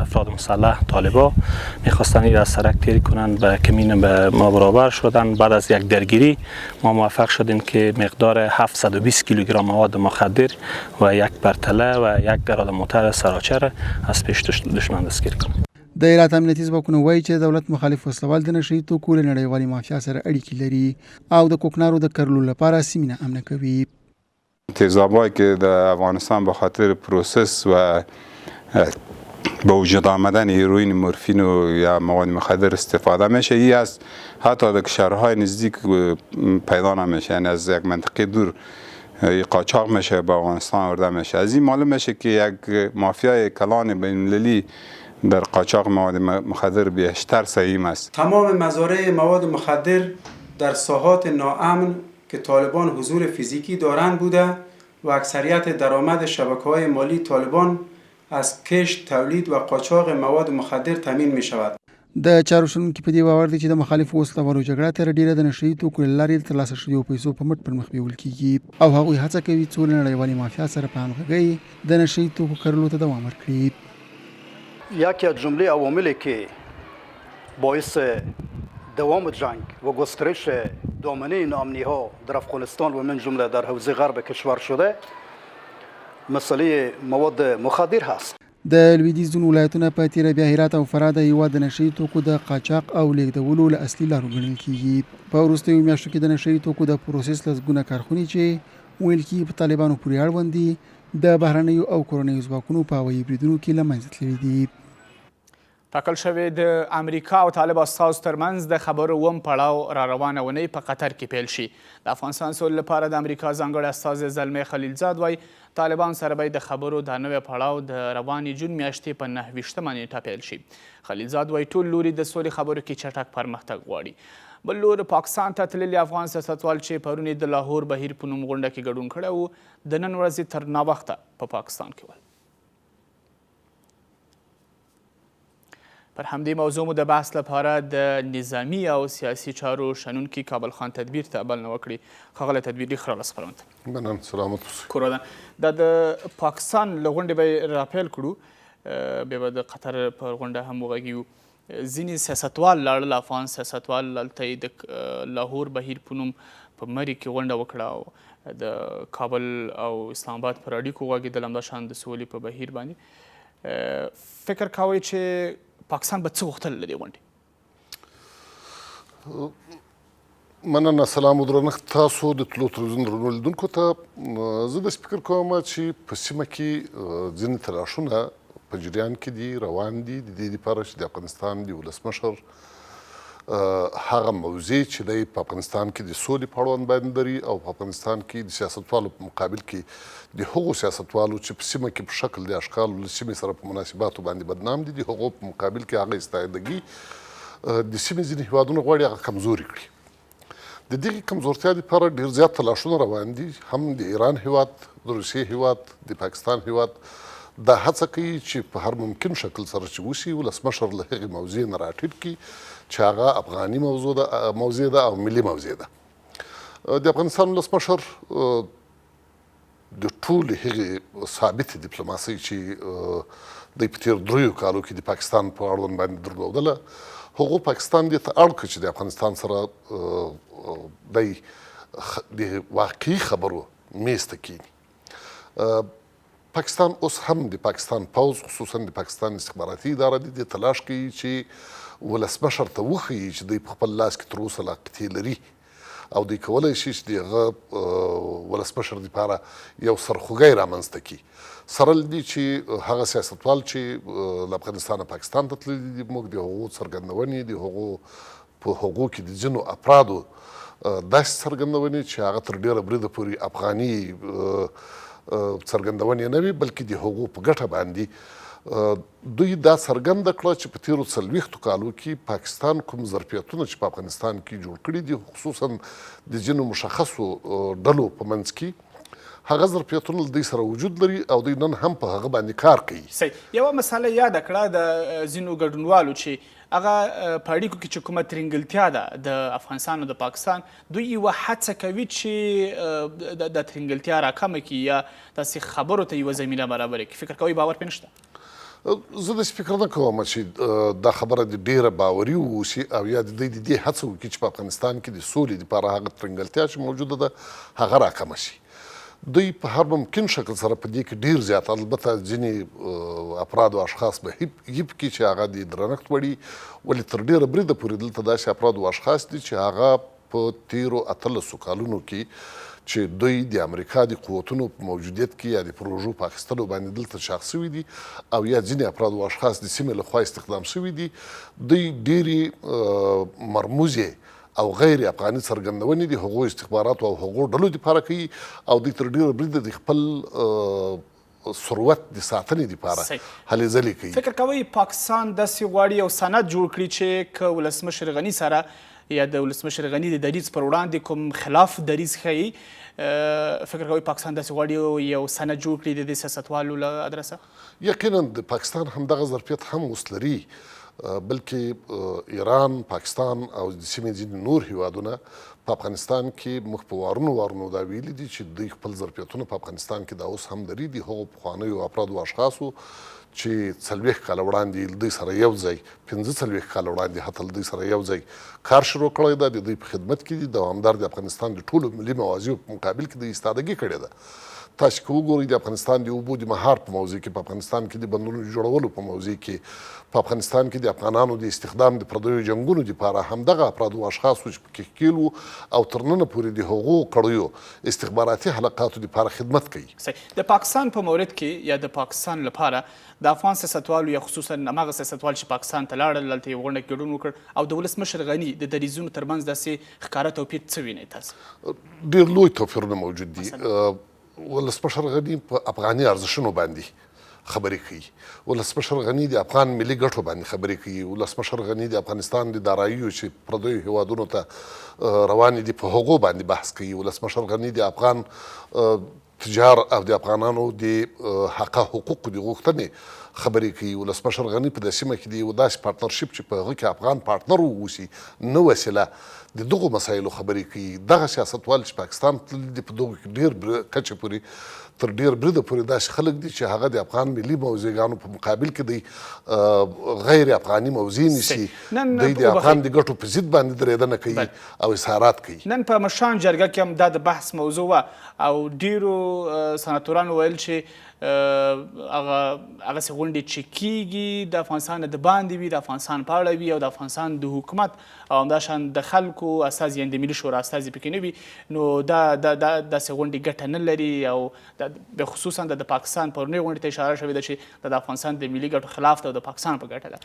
افراد مسلح طالبا میخواستن این از سرک تیر کنند به کمین به ما برابر شدن. بعد از یک درگیری ما موفق شدیم که مقدار 720 کیلوگرم مواد مخدر و یک پرتله و یک گراد موتر سراچر از پیش دشمن دستگیر کنیم. د هرات امنیتي ځواکونه وایي چې د دولت مخالف وسلوال د نشه یي توکو له نړیوالې مافیا سره اړیکې لري او د کوکنارو د کرلو لپاره سیمې ناامنه کوي. تیزابهایی که در افغانستان به خاطر پروسس و به وجود آمدن هیروئین، مورفین و یا مواد مخدر استفاده میشه، ای از حتی در کشورهای نزدیک پیدا نمیشه، یعنی از یک منطقه دور قاچاق میشه به افغانستان آورده میشه. از این معلوم میشه که یک مافیای کلان بین المللی در قاچاق مواد مخدر بیشتر سهیم است. تمام مزارع مواد مخدر در ساحات ناامن که طالبان حضور فیزیکی دارند بوده و اکثریت درآمد شبکه‌های مالی طالبان از کشت، تولید و قاچاق مواد مخدر تامین می شود. د چارو شنونکي په دې باور دي چې د مخالفو وسله والو جګړه تر ډېره د نشه یي توکو له لارې د ترلاسه شویو پیسو په مټ پر مخ بیول کېږي او هغوی هڅه کوي څو له نړیوالې مافیا سره په همغږۍ د نشه یي توکو کرلو ته دوام ورکړي. یکی از جمله عواملی که باعث دوام جنگ و گسترش دامنه ناامنی ها در افغانستان و من جمله در حوزه غرب کشور شده مسئله مواد مخدر هست. د لویدیځ زون ولایتونه په تېره بیا هرات او فراه د هېواد د نشه یي توکو د قاچاق او لېږدولو له اصلي لارو ګڼل کېږي. په وروستیو میاشتو کې د نشه یي توکو د پروسس لسګونه کارخونې چې ویل کېږي په طالبانو پورې اړوند دي، د بهرنیو او کورنیو ځواکونو په هوایي بریدونو کې له منځه تللي دي. ټاکل شوې د امریکا او طالب استازو ترمنځ د خبرو اووم پړاو را روانه اونۍ په قطر کې پیل شي. د افغانستان سولې لپاره د امریکا ځانګړی استازی زلمی خلیلزاد وایي، طالبان سره به د خبرو دا نوی پړاو د روانې جون میاشتې په 29مه نیټه پیل شي. خلیلزاد وایي، ټول لوري د سولې خبرو کې چټک پرمختګ غواړي. بل لور پاکستان ته تللي افغان سیاستوال چې پرون یې د لاهور بهیر په نوم غونډه کې ګډون کړی و، د نن ورځې تر ناوخته په پاکستان کې ول. پر همدې موضوع مو د بحث لپاره د نظامي او سیاسي چارو شنونکي کابل خان تدبیر ته بلنه وکړي. ښاغلی تدبیر، ډېر ښه راغلاست خپرونې ته. مننه، سلامت اوسئ. کور ودان. دا د پاکستان له غونډې به یې راپیل کړو، بیا به د قطر پر غونډه هم وغږیږو. ځینې سیاستوال لاړل، افغان سیاستوال هلته یې د لاهور بهیر په نوم په مري کې غونډه وکړه او د کابل او اسلام آباد پر اړیکو غږېدل، همداشان د سولې په بهیر باندې. فکر کوئ چې پاکستان به څه غوښتل له دې غونډې؟ مننه، سلام او درنښت تاسو د طلوع تلویزیون درنو لیدونکو ته. زه داسې فکر کوم چې په سیمه کې ځینې تلاشونه په جریان کې دي، روان دي، د دې لپاره چې د افغانستان د ولسمشر هغه موضع چې دی په افغانستان کې د سولې په اړوند باندې لري او په افغانستان کې د سیاستوالو په مقابل کې د هغو سیاستوالو چې په سیمه کې په شکل د اشکالو له سیمې سره په مناسباتو باندې بدنام دي، د هغو په مقابل کې هغه استادګي د سیمې ځینې هیوادونه غواړي هغه کمزوري کړي. د دغې کمزورتیا لپاره ډیر زیات تلاشونه روان دي، هم د ایران هیواد، د روسیې هیواد، د پاکستان هیواد دا هڅه کوي چې په هر ممکن شکل سره چې وشي ولسمشر له هغې موضع نه راټیټ کړي چې هغه افغاني موضوع ده، موضع ده او ملي موضع ده. د افغانستان ولسمشر د ټولې هغې ثابتې دیپلوماسۍ چې دی په تېرو دریو کالو کې د پاکستان په اړوند باندې درلودله، هغو پاکستان دې ته اړ کړ چې د افغانستان سره دی د واقعي خبرو میز ته کیني. پاکستان اوس هم د پاکستان پوځ، خصوصا د پاکستان استخباراتي اداره د دې تلاش کوي چې ولسمشر ته وښيي چې دوی په خپل لاس کې تر اوسه لا قطعې لري او دوی کولای شي چې د هغه ولسمشر لپاره یو سرخوږی رامنځته کړي. سره له دې چې هغه سیاستوال چې له افغانستانه پاکستان ته تللي دي، موږ د هغو څرګندونې، د هغو په هغو کې د ځینو افرادو داسې څرګندونې چې هغه تر ډېره بریده پورې افغاني څرګندونې نه وي، بلکې د هغو په ګټه باندې دوی دا څرګنده کړه چې په تېرو څلوېښتو کالو کې پاکستان کوم ظرفیتونه چې په افغانستان کې جوړ کړي دي، خصوصا د ځینو مشخصو ډلو په منځ کې، هغه ظرفیتونه له دوی سره وجود لري او دوی نن هم په هغه باندې کار کوي. صحیح، یوه مسله یاده کړه د ځینو ګډونوالو چې هغه په اړیکو کې چې کومه ترینګلتیا ده د افغانستان او د پاکستان، دوی یوه هڅه کوي چې دا ترینګلتیا راکمه کړي یا داسې خبرو ته یوه زمینه برابره کړي. فکر کوئ باور پرې نشته؟ زه داسې فکر نه کوم چې دا خبره دې ډېره باوري واوسي او یا دې دوی د دې هڅه وکړي چې په افغانستان کې د سولې لپاره هغه ترینګلتیا چې موجوده ده هغه راکمه شي. دوی په هر ممکن شکل سره په دې کې ډېر زیات، البته ځینې افراد او اشخاص به یې پکې چې هغه د درنښت وړي، ولې تر ډېره بریده پورې دلته داسې افراد او اشخاص دي چې هغه په تېرو 18 کالونو کې چې دوی د امریکا د قوتونو په موجودیت کې یا د پروژو په اخیستلو باندې دلته چاغ شوي دي او یا ځینې افراد او اشخاص د سیمې له خوا استخدام شوي دي، دوی ډېرې مرموزې او غیر افغاني څرګندونې د هغو استخباراتو او هغو ډلو لپاره کوي او دوی تر ډېره بریده د خپل ثروت د ساتنې لپاره هلې ځلې کوي. فکر کوئ پاکستان داسې غواړي یو سند جوړ کړي چې که ولسمشر غني سره یا د ولسمشر غني د دریځ پر وړاندې کوم خلاف دریځ ښيي، فکر کوئ پاکستان داسې غواړي یو سند جوړ کړي د دې سیاستوالو له ادرسه؟ یقینا د پاکستان همدغه ظرفیت هم اوس لري. بلکې ایران، پاکستان او د سیمې ځینې نور هیوادونه په افغانستان کې موږ په وارونو وارونو دا ویلي دي چې دوی خپل ظرفیتونه په افغانستان کې دا اوس هم لري. د هغو پخوانیو افرادو او اشخاصو چې 40 کاله وړاندې له دوی سره یو ځای، 45 کاله وړاندې حتی له دوی سره یو ځای کار شروع کړی ده، د دوی په خدمت کې دي، دوامدار د افغانستان د ټولو ملي مواضعو په مقابل کې دوی ایستادګي کړې ده. تاسې که وګورئ د افغانستان د اوبو د مهار په موضوع کې، په افغانستان کې د بندونو د جوړولو په موضوع کې، په افغانستان کې د افغانانو د استخدام د پردیو جنګونو دپاره همدغه افراد او اشخاص وو چې پکې ښکیل وو او تر ننه پورې د هغو کړیو استخباراتي حلقاتو دپاره خدمت کوي. صحیح. د پاکستان په مورد کې یا د پاکستان لپاره د افغان سیاستوالو یا خصوصا هماغه سیاستوال چې پاکستان ته لاړل، هلته یې غونډه کې ګډون وکړ او د ولسمشر غني د دریځونو ترمنځ داسې ښکاره توپیر څه وینئ تاسې؟ ډیر لوی توپیرونه موجود دي. ولسمشر غني په افغاني ارزښونو باندې خبرې کوي، ولسمشر غني د افغان ملي ګټو باندې خبرې کوي، ولسمشر غني د افغانستان د داراییو چې پردیو هیوادونو ته روانې دي په هغو باندې بحث کوي، ولسمشر غني د افغان تجار او د افغانانو د حقه حقوقو د غوښتنې خبرې کوي، ولسمشر غني په دې سیمه کې د یو داسې پارټنرشیپ چې په هغه کې افغان پارټنر واوسي نه وسیله د دغو مسایلو خبرې کوي. دغه سیاستوال چې پاکستان تللي دي په دغو کې ډېر کچې پورې تر ډېر بریده پورې داسې خلک دي چې هغه د افغان ملي موضعګانو په مقابل کې دی غیر افغاني موضع نیسي، دی د افغان د ګټو په ضد باندې درېدنه کوي او اظهارات کوي. نن په مشران جرګه کې هم دا د بحث موضوع وه او ډېرو سناتورانو ویل چې هغه هغسې غونډې چې کیږي د افغانستان نه د باندې وي، د افغانستان په اړه وي او د افغانستان د حکومت او همداشان د خلکو استازي یعنې د ملي شورا استازي پکې نه وي، نو دا دا دا داسې غونډې ګټه نه لري او دا خصوصا د پاکستان پرونۍ غونډې ته اشاره شوې ده چې دا د افغانستان د ملي ګټو خلاف ده او د پاکستان په ګټه ده.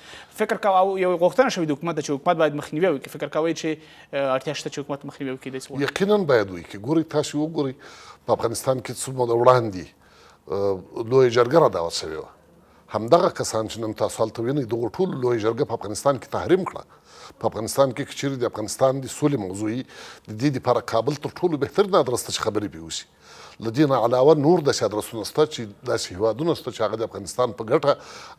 فکر کوه او یو غوښتنه شوې د حکومت ده چې حکومت باید مخنیوی وکړي. فکر کوئ چې اړتیا شته چې حکومت مخنیوی وکړي داسې غونډو؟ یقینا باید وکړي. ګورئ تاسې وګورئ په افغانستان کې څه موده وړاندې لویه جرګه را دعوت شوې وه، همدغه کسان چې نن تاسو هلته وینئ دغو ټولو لویه جرګه په افغانستان کې تحریم کړه. په افغانستان کې که چیرې د افغانستان د سولې موضوع وي د دې لپاره کابل تر ټولو بهترین ادرس ته چې خبرې پرې وشي. له دې نه علاوه نور داسې ادرسونه شته چې داسې هیوادونه شته چې هغه د افغانستان په ګټه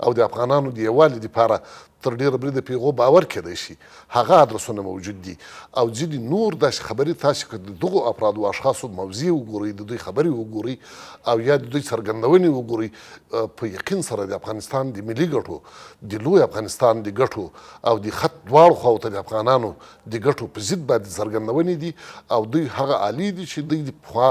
او د افغانانو د یووالي لپاره تر ډېره بریده په هغو باور کېدای شي، هغه ادرسونه موجود دي او ځینې نور داسې خبرې تاسې که د دغو افرادو او اشخاصو موضع وګورئ، د دوی خبرې وګورئ او یا د دوی څرګندونې وګورئ، په یقین سره د افغانستان د ملي ګټو، د لوی افغانستان د ګټو او د خط دواړو خواو ته د افغانانو د ګټو په ضد باندې څرګندونې دي او دوی هغه آلې دي چې دوی د پخوا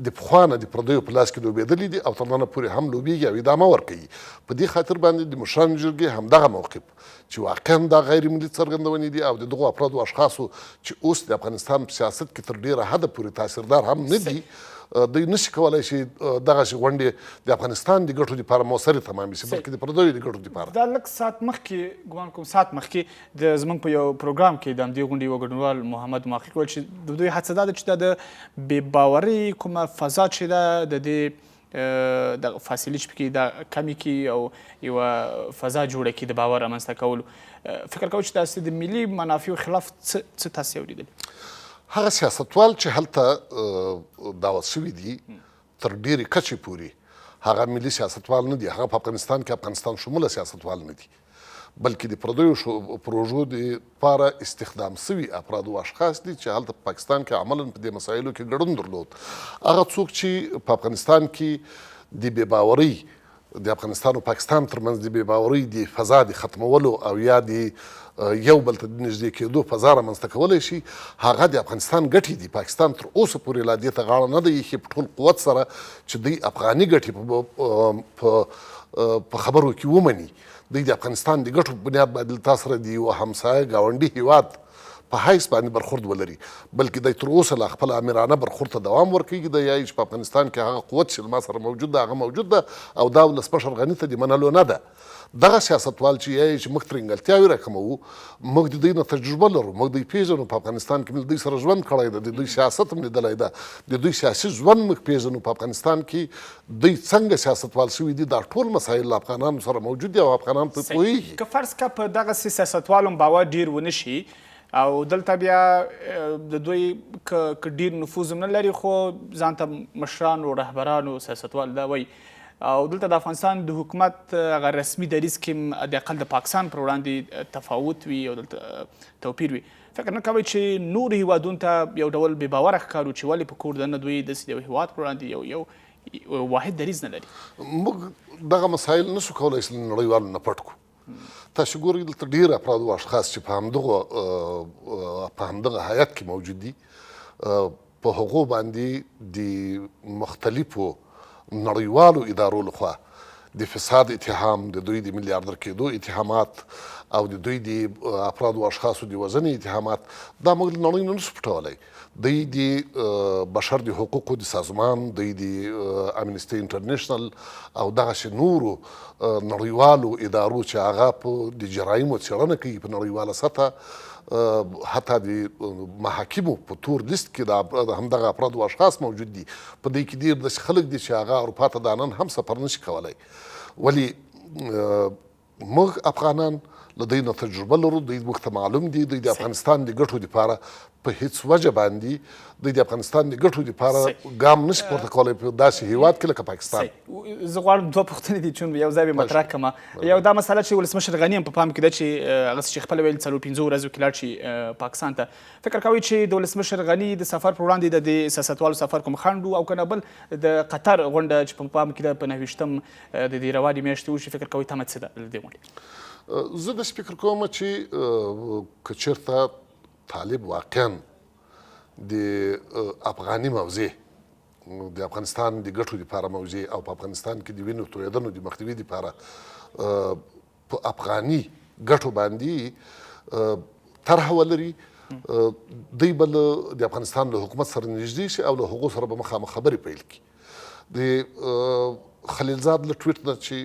د پخوا نه د پردیو په لاس کې لوبېدلي دي او تر ننه پورې هم لوبېږي او ادامه ورکوي. په دې خاطر باندې د مشرانو جرګې همدغه موقف چې واقعا دا غیر ملي څرګندونې دي او د دغو افرادو اشخاصو چې اوس د افغانستان په سیاست کې تر ډېره حده پورې تاثیردار هم نه دي، دوی نشي کولای چې دغسې غونډې د افغانستان د ګټو لپاره موثرې تمامې شي، بلکې د پردیو د ګټو لپاره. دا لږ ساعت مخکې، ګمان کوم ساعت مخکې د زمونږ په یو پروګرام کې د همدې غونډې یوه ګډونوال محمد محقق ویل چې د دوی هڅه دا ده چې دا د بې باورۍ کومه فضا چې ده د دې د فاصلې چې پکې دا کمې کړي او یوه فضا جوړه کړي د باور رامنځته کولو. فکر کوئ چې داسې د ملي منافعو خلاف څه څه تاسې اورېدلي؟ هغه سیاستوال چې هلته دعوت شوي دي تر ډېرې کچې پورې هغه ملي سیاستوال نه دي، هغه په افغانستان کې افغانستان شموله سیاستوال نه دي، بلکې د پردیو پروژو د پاره استخدام سوي افراد او اشخاص دي چې هلته په پاکستان کې عملاً په دې مسایلو کې ګډون درلود. هغه څوک چې په افغانستان کې د بې باورۍ، د افغانستان او پاکستان ترمنځ د بې باورۍ د فضا د ختمولو او یا د یو بل ته د نږدې کېدو فضا رامنځته کولی شي، هغه د افغانستان ګټې دي. پاکستان تر اوسه پورې لا دې ته غاړه نه ده ایښې په ټول قوت سره چې دوی افغاني ګټې په خبرو کې ومني. دوی د افغانستان د ګټو په بنیاد باندې له تا سره د یوه همسایه ګاونډي هیواد په حیث باندې برخورد ولري، بلکې دی تر اوسه لا خپل آمرانه برخورد ته دوام ورکوي. دی یایي چې په افغانستان کې هغه قوت چې له ما سره موجود ده هغه موجود ده او دا ولسمشر غني ته د منلو نه ده. دغه سیاستوال چې یایي چې موږ ترینګلتیاوې راکموو، موږ د دوی نه تجربه لرو، موږ دوی پیژنو، په افغانستان کې موږ له دوی سره ژوند کړی ده، د دوی سیاست هم لیدلی ده، د دوی سیاسي ژوند موږ پیژنو، په افغانستان کې دوی څنګه سیاستوال شوي دي، دا ټول مسایل له افغانانو سره موجود دي او افغانان پرې پوهېږي. که فرض که په دغسې سیاستوالو هم باور ډېر ونه شي او دلته بیا د دوی که ډېر نفوذ هم نه لري خو ځان ته مشران او رهبران او سیاستوال دا وایي، او دلته د افغانستان د حکومت هغه رسمي دریځ کې د اقل د پاکستان پر وړاندې تفاوت وي او دلته توپیر وي، فکر نه کوئ چې نورو هیوادونو ته یو ډول بې باوره ښکارو چې ولې په کور دننه دوی داسې د یو هیواد پر وړاندې یو یو واحد دریځ نه لري؟ موږ دغه مسایل نشو کولای چې له نړیوالو نه پټ کړو. تاسو ګورئ دلته ډیر افراد او اشخاص چې په همدغه په همدغه هیئت کې موجود دي، په هغو باندې د مختلفو نړیوالو ادارو لخوا د فساد اتهام، د دوی د میلیاردر کېدو اتهامات او د دوی د افرادو او اشخاصو د وژنې اتهامات، دا موږ له نړۍ نه نشو پټولی. دوی د بشر د حقوقو د سازمان، دوی د امنیستي انټرنیشنل او دغسې نورو نړیوالو ادارو چې هغه په د جرایمو څېړنه کوي په نړیواله سطح، حتی د محاکمو په تور لیست کې د همدغه افراد او اشخاص موجود دي. په دې کې ډېر داسې خلک دي چې هغه اروپا ته دا نن هم سفر نشي کولی. ولې موږ افغانان له دوی نه تجربه لرو، دوی موږ ته معلوم دي، دوی د افغانستان د ګټو لپاره په هیڅ وجه باندې دوی د افغانستان د ګټو لپاره ګام نشي پورته کولی په داسې هیواد کې لکه پاکستان. زه غواړم دوه پوښتنې دي چون یو ځای به مطرح کړم. یو دا مسله چې ولسمشر غني هم په پام کې ده چې هغه څه چې خپله ویل څلور پنځو ورځو کې لاړ شي پاکستان ته، فکر کوئ چې د ولسمشر غني د سفر پر وړاندې د دې سیاستوالو سفر کوم خنډ و او که نه بل د قطر غونډه چې په پام کې ده په 29 د دې روانې میاشتې وشي، فکر کوئ تمه څه ده له دې غونډې؟ زه داسې فکر کوم چې که چېرته طالب واقعا د افغاني موضع، د افغانستان د ګټو لپاره موضع او په افغانستان کې د وینو تویدنو د مخنیوي لپاره په افغاني ګټو باندې طرحه ولري، دوی به د افغانستان له حکومت سره نږدې شي او له هغو سره به مخامخ خبرې پیل کړي. د خلیلزاد له ټویټ نه چې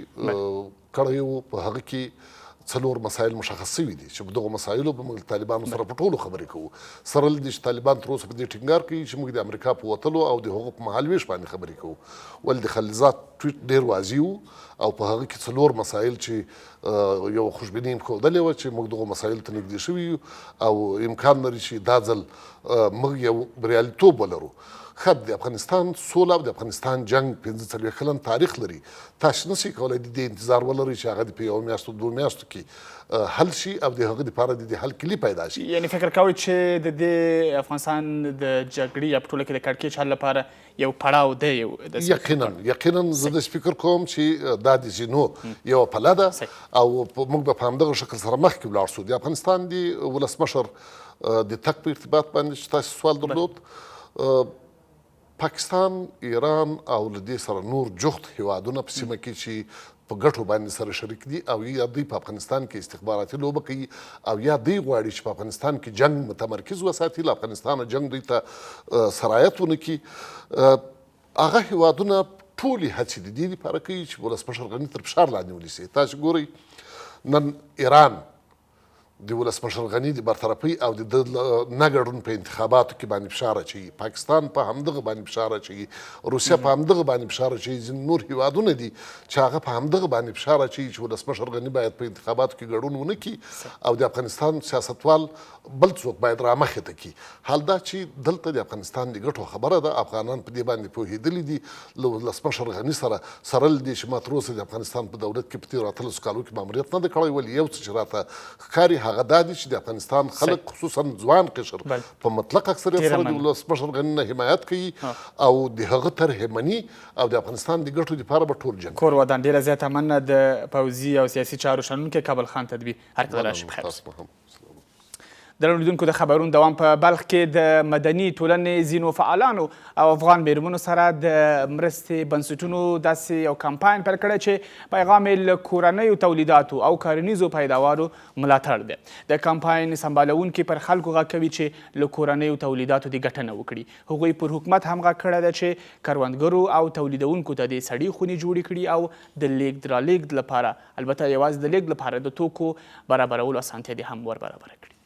کړی و په هغه کې څلور مسایل مشخص شوي دي چې په دغو مسایلو به موږ له طالبانو سره په ټولو خبرې کوو. سره له دې چې طالبان تر اوسه په دې ټینګار کوي چې موږ د امریکا په وتلو او د هغو په مهالوېش باندې خبرې کوو، ولې د خلیلزاد ټویټ ډېر واضح و او په هغه کې څلور مسایل چې یوه خوشبیني یې ښودلې وه چې موږ دغو مسایلو ته نږدې شوي یو او امکان لري چې دا ځل موږ یو بریالیتوب ولرو. ښه، د افغانستان سوله او د افغانستان جنګ 45 کلن تاریخ لري، تاسو نه شئ کولای د دې انتظار ولرئ چې هغه دې په یوه میاشت او دوو میاشتو کې حل شي او د هغه دپاره دې د حل کلي پیدا شي. یعنې فکر کوئ چې د دې افغانستان د جګړې یا په ټوله کې د کړکېچ حل لپاره یو پړاو دی؟ یو داسې یقینا، یقینا زه داسې فکر کوم چې دا د زینو یوه پله ده او موږ به په همدغه شکل سره مخکې ولاړ شو. د افغانستان د ولسمشر د تګ په ارتباط باندې چې تاسو سوال درلود، پاکستان، ایران او له دې سره نور جوخت هیوادونه په سیمه کې چې په ګټو باندې سره شریک دي او یا دوی په افغانستان کې استخباراتي لوبه کوي او یا دوی غواړي چې په افغانستان کې جنګ متمرکز وساتي، له افغانستانه جنګ دوی ته سرایت ونه کړي، هغه هیوادونه ټولې هڅې د دې لپاره کوي چې ولسمشر غني تر فشار لاندې ونیسي. تاسو ګورئ نن ایران د ولسمشر غني د برطرفۍ او د ده نه ګډون په انتخاباتو کې باندې فشار اچوي، پاکستان په همدغه باندې فشار اچوي، روسیه په همدغه باندې فشار اچوي، ځینې نور هیوادونه دي چې هغه په همدغه باندې فشار اچوي چې ولسمشر غني باید په انتخاباتو کې ګډون ونه کړي او د افغانستان سیاستوال بل څوک باید رامخې ته کړي. حال دا چې دلته د افغانستان د ګټو خبره ده، افغانان په دې باندې پوهېدلي دي، له ولسمشر غني سره سره له دې چې ما تر اوسه د افغانستان په دولت کې په تېرو 18 کالو کې ماموریت نه دی کړی، ولې یو څه چې راته ښکاري هغه دا دي چې د افغانستان خلک خصوصا ځوان قشر په مطلق اکثریت سره د ولسمشر غني نه حمایت کوي او د هغه طرحې مني او د افغانستان د ګټو لپاره به ټول جنګ کور ودان. ډېره زیاته مننه د پوځي او سیاسي چارو شنونکی کابل خان تدبیر. هر کله راشي بخیر. درنو لیدونکو د خبرونو دوام په بلخ کې د مدني ټولنې ځینو فعالانو او افغان میرمنو سره د مرستې بنسټونو داسې یو کمپاین پیل کړی چې پیغام یې له کورنیو تولیداتو او کرنیزو پیداوارو ملاتړ دی. د کمپاین سمبالوونکي پر خلکو غږ کوي چې له کورنیو تولیداتو دې ګټنه وکړي. هغوی پر حکومت هم غږ کړی دی چې کروندګرو او تولیدوونکو ته دې سړې خونې جوړې کړي او د لیږد رالیږد لپاره البته یوازې د لېږد لپاره د توکو برابرولو اسانتیا دې هم وربرابره کړي.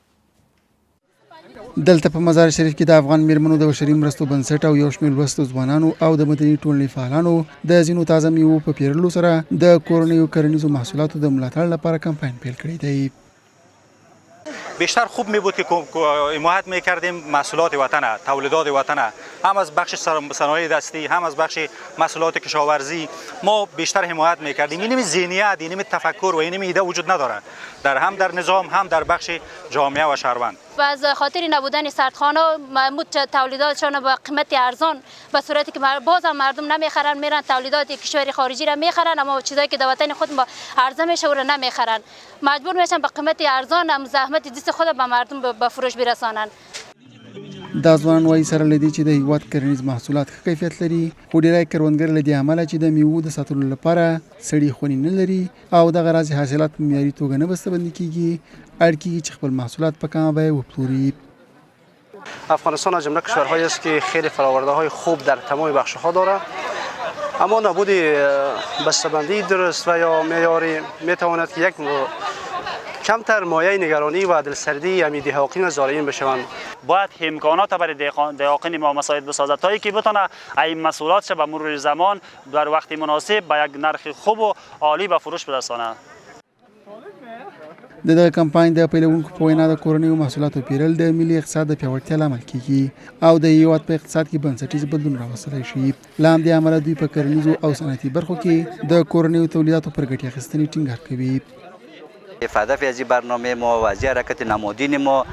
دلته په مزار شریف کې د افغان میرمنو د بشري مرستو بنسټ او یو شمېر لوستو ځوانانو او د مدني ټولنې فعالانو د ځینو تازه میوو په پیرلو سره د کورنیو کرنیزو محصولاتو د ملاتړ لپاره کمپاین پیل کړی دی. بیشتر خوب می بود که حمایت می کردیم محصولات وطن، تولیدات وطن، هم از بخش صنایع دستی، هم از بخش محصولات کشاورزی ما بیشتر حمایت می کردیم. اینمی ذهنیت، اینمی تفکر و اینمی ایده وجود نداره در هم در نظام، هم در بخش جامعه و شهروند. و از خاطر نبودن سردخانه محمود تولیداتشان با قیمت ارزان به صورتی که باز هم مردم نمیخرن، میرن تولیدات کشور خارجی را میخرن، اما چیزایی که در وطن خود ما عرضه میشه او را نمیخرن، مجبور میشن به قیمت ارزان هم زحمت دست خود به مردم به فروش برسانن. دا ځوانان وايي سره له دې چې د هیواد کرنیز محصولات ښه کیفیت لري، خو ډیری کروندګر له دې امله چې د میوو د ساتلو لپاره سړې خونې نه لري او دغه راز حاصلات په معیاري توګه نه بسته بندي کیږي، اړ کیږي چې خپل محصولات په کمه بیه وپلوري. افغانستان از جمله کشورهایی است که خیلی فراورده های خوب در تمام بخش ها داره، اما نبود بسته‌بندی درست و یا معیاری میتواند که یک کمتر مایه نگرانی و دلسردی یعنی دهاقین و زارعین بشوند. باید امکانات برای دهاقین ما مساعد بسازد تا اینکه بتونه این محصولات به مرور زمان در وقت مناسب به یک نرخ خوب و عالی به فروش برسانه. د دغه کمپاین د پیلوونکو په وینا د کورنیو محصولاتو پیرل د ملي اقتصاد د پیاوړتیا لامل کیږي او د هیواد په اقتصاد کې بنسټیز بدلون راوستلی شي. له همدې امله دوی په کرنیزو او صنعتي برخو کې د کورنیو تولیداتو پر ګټې اخیستنې ټینګار کوي. هدف از این برنامه ما و از حرکت نمادین ما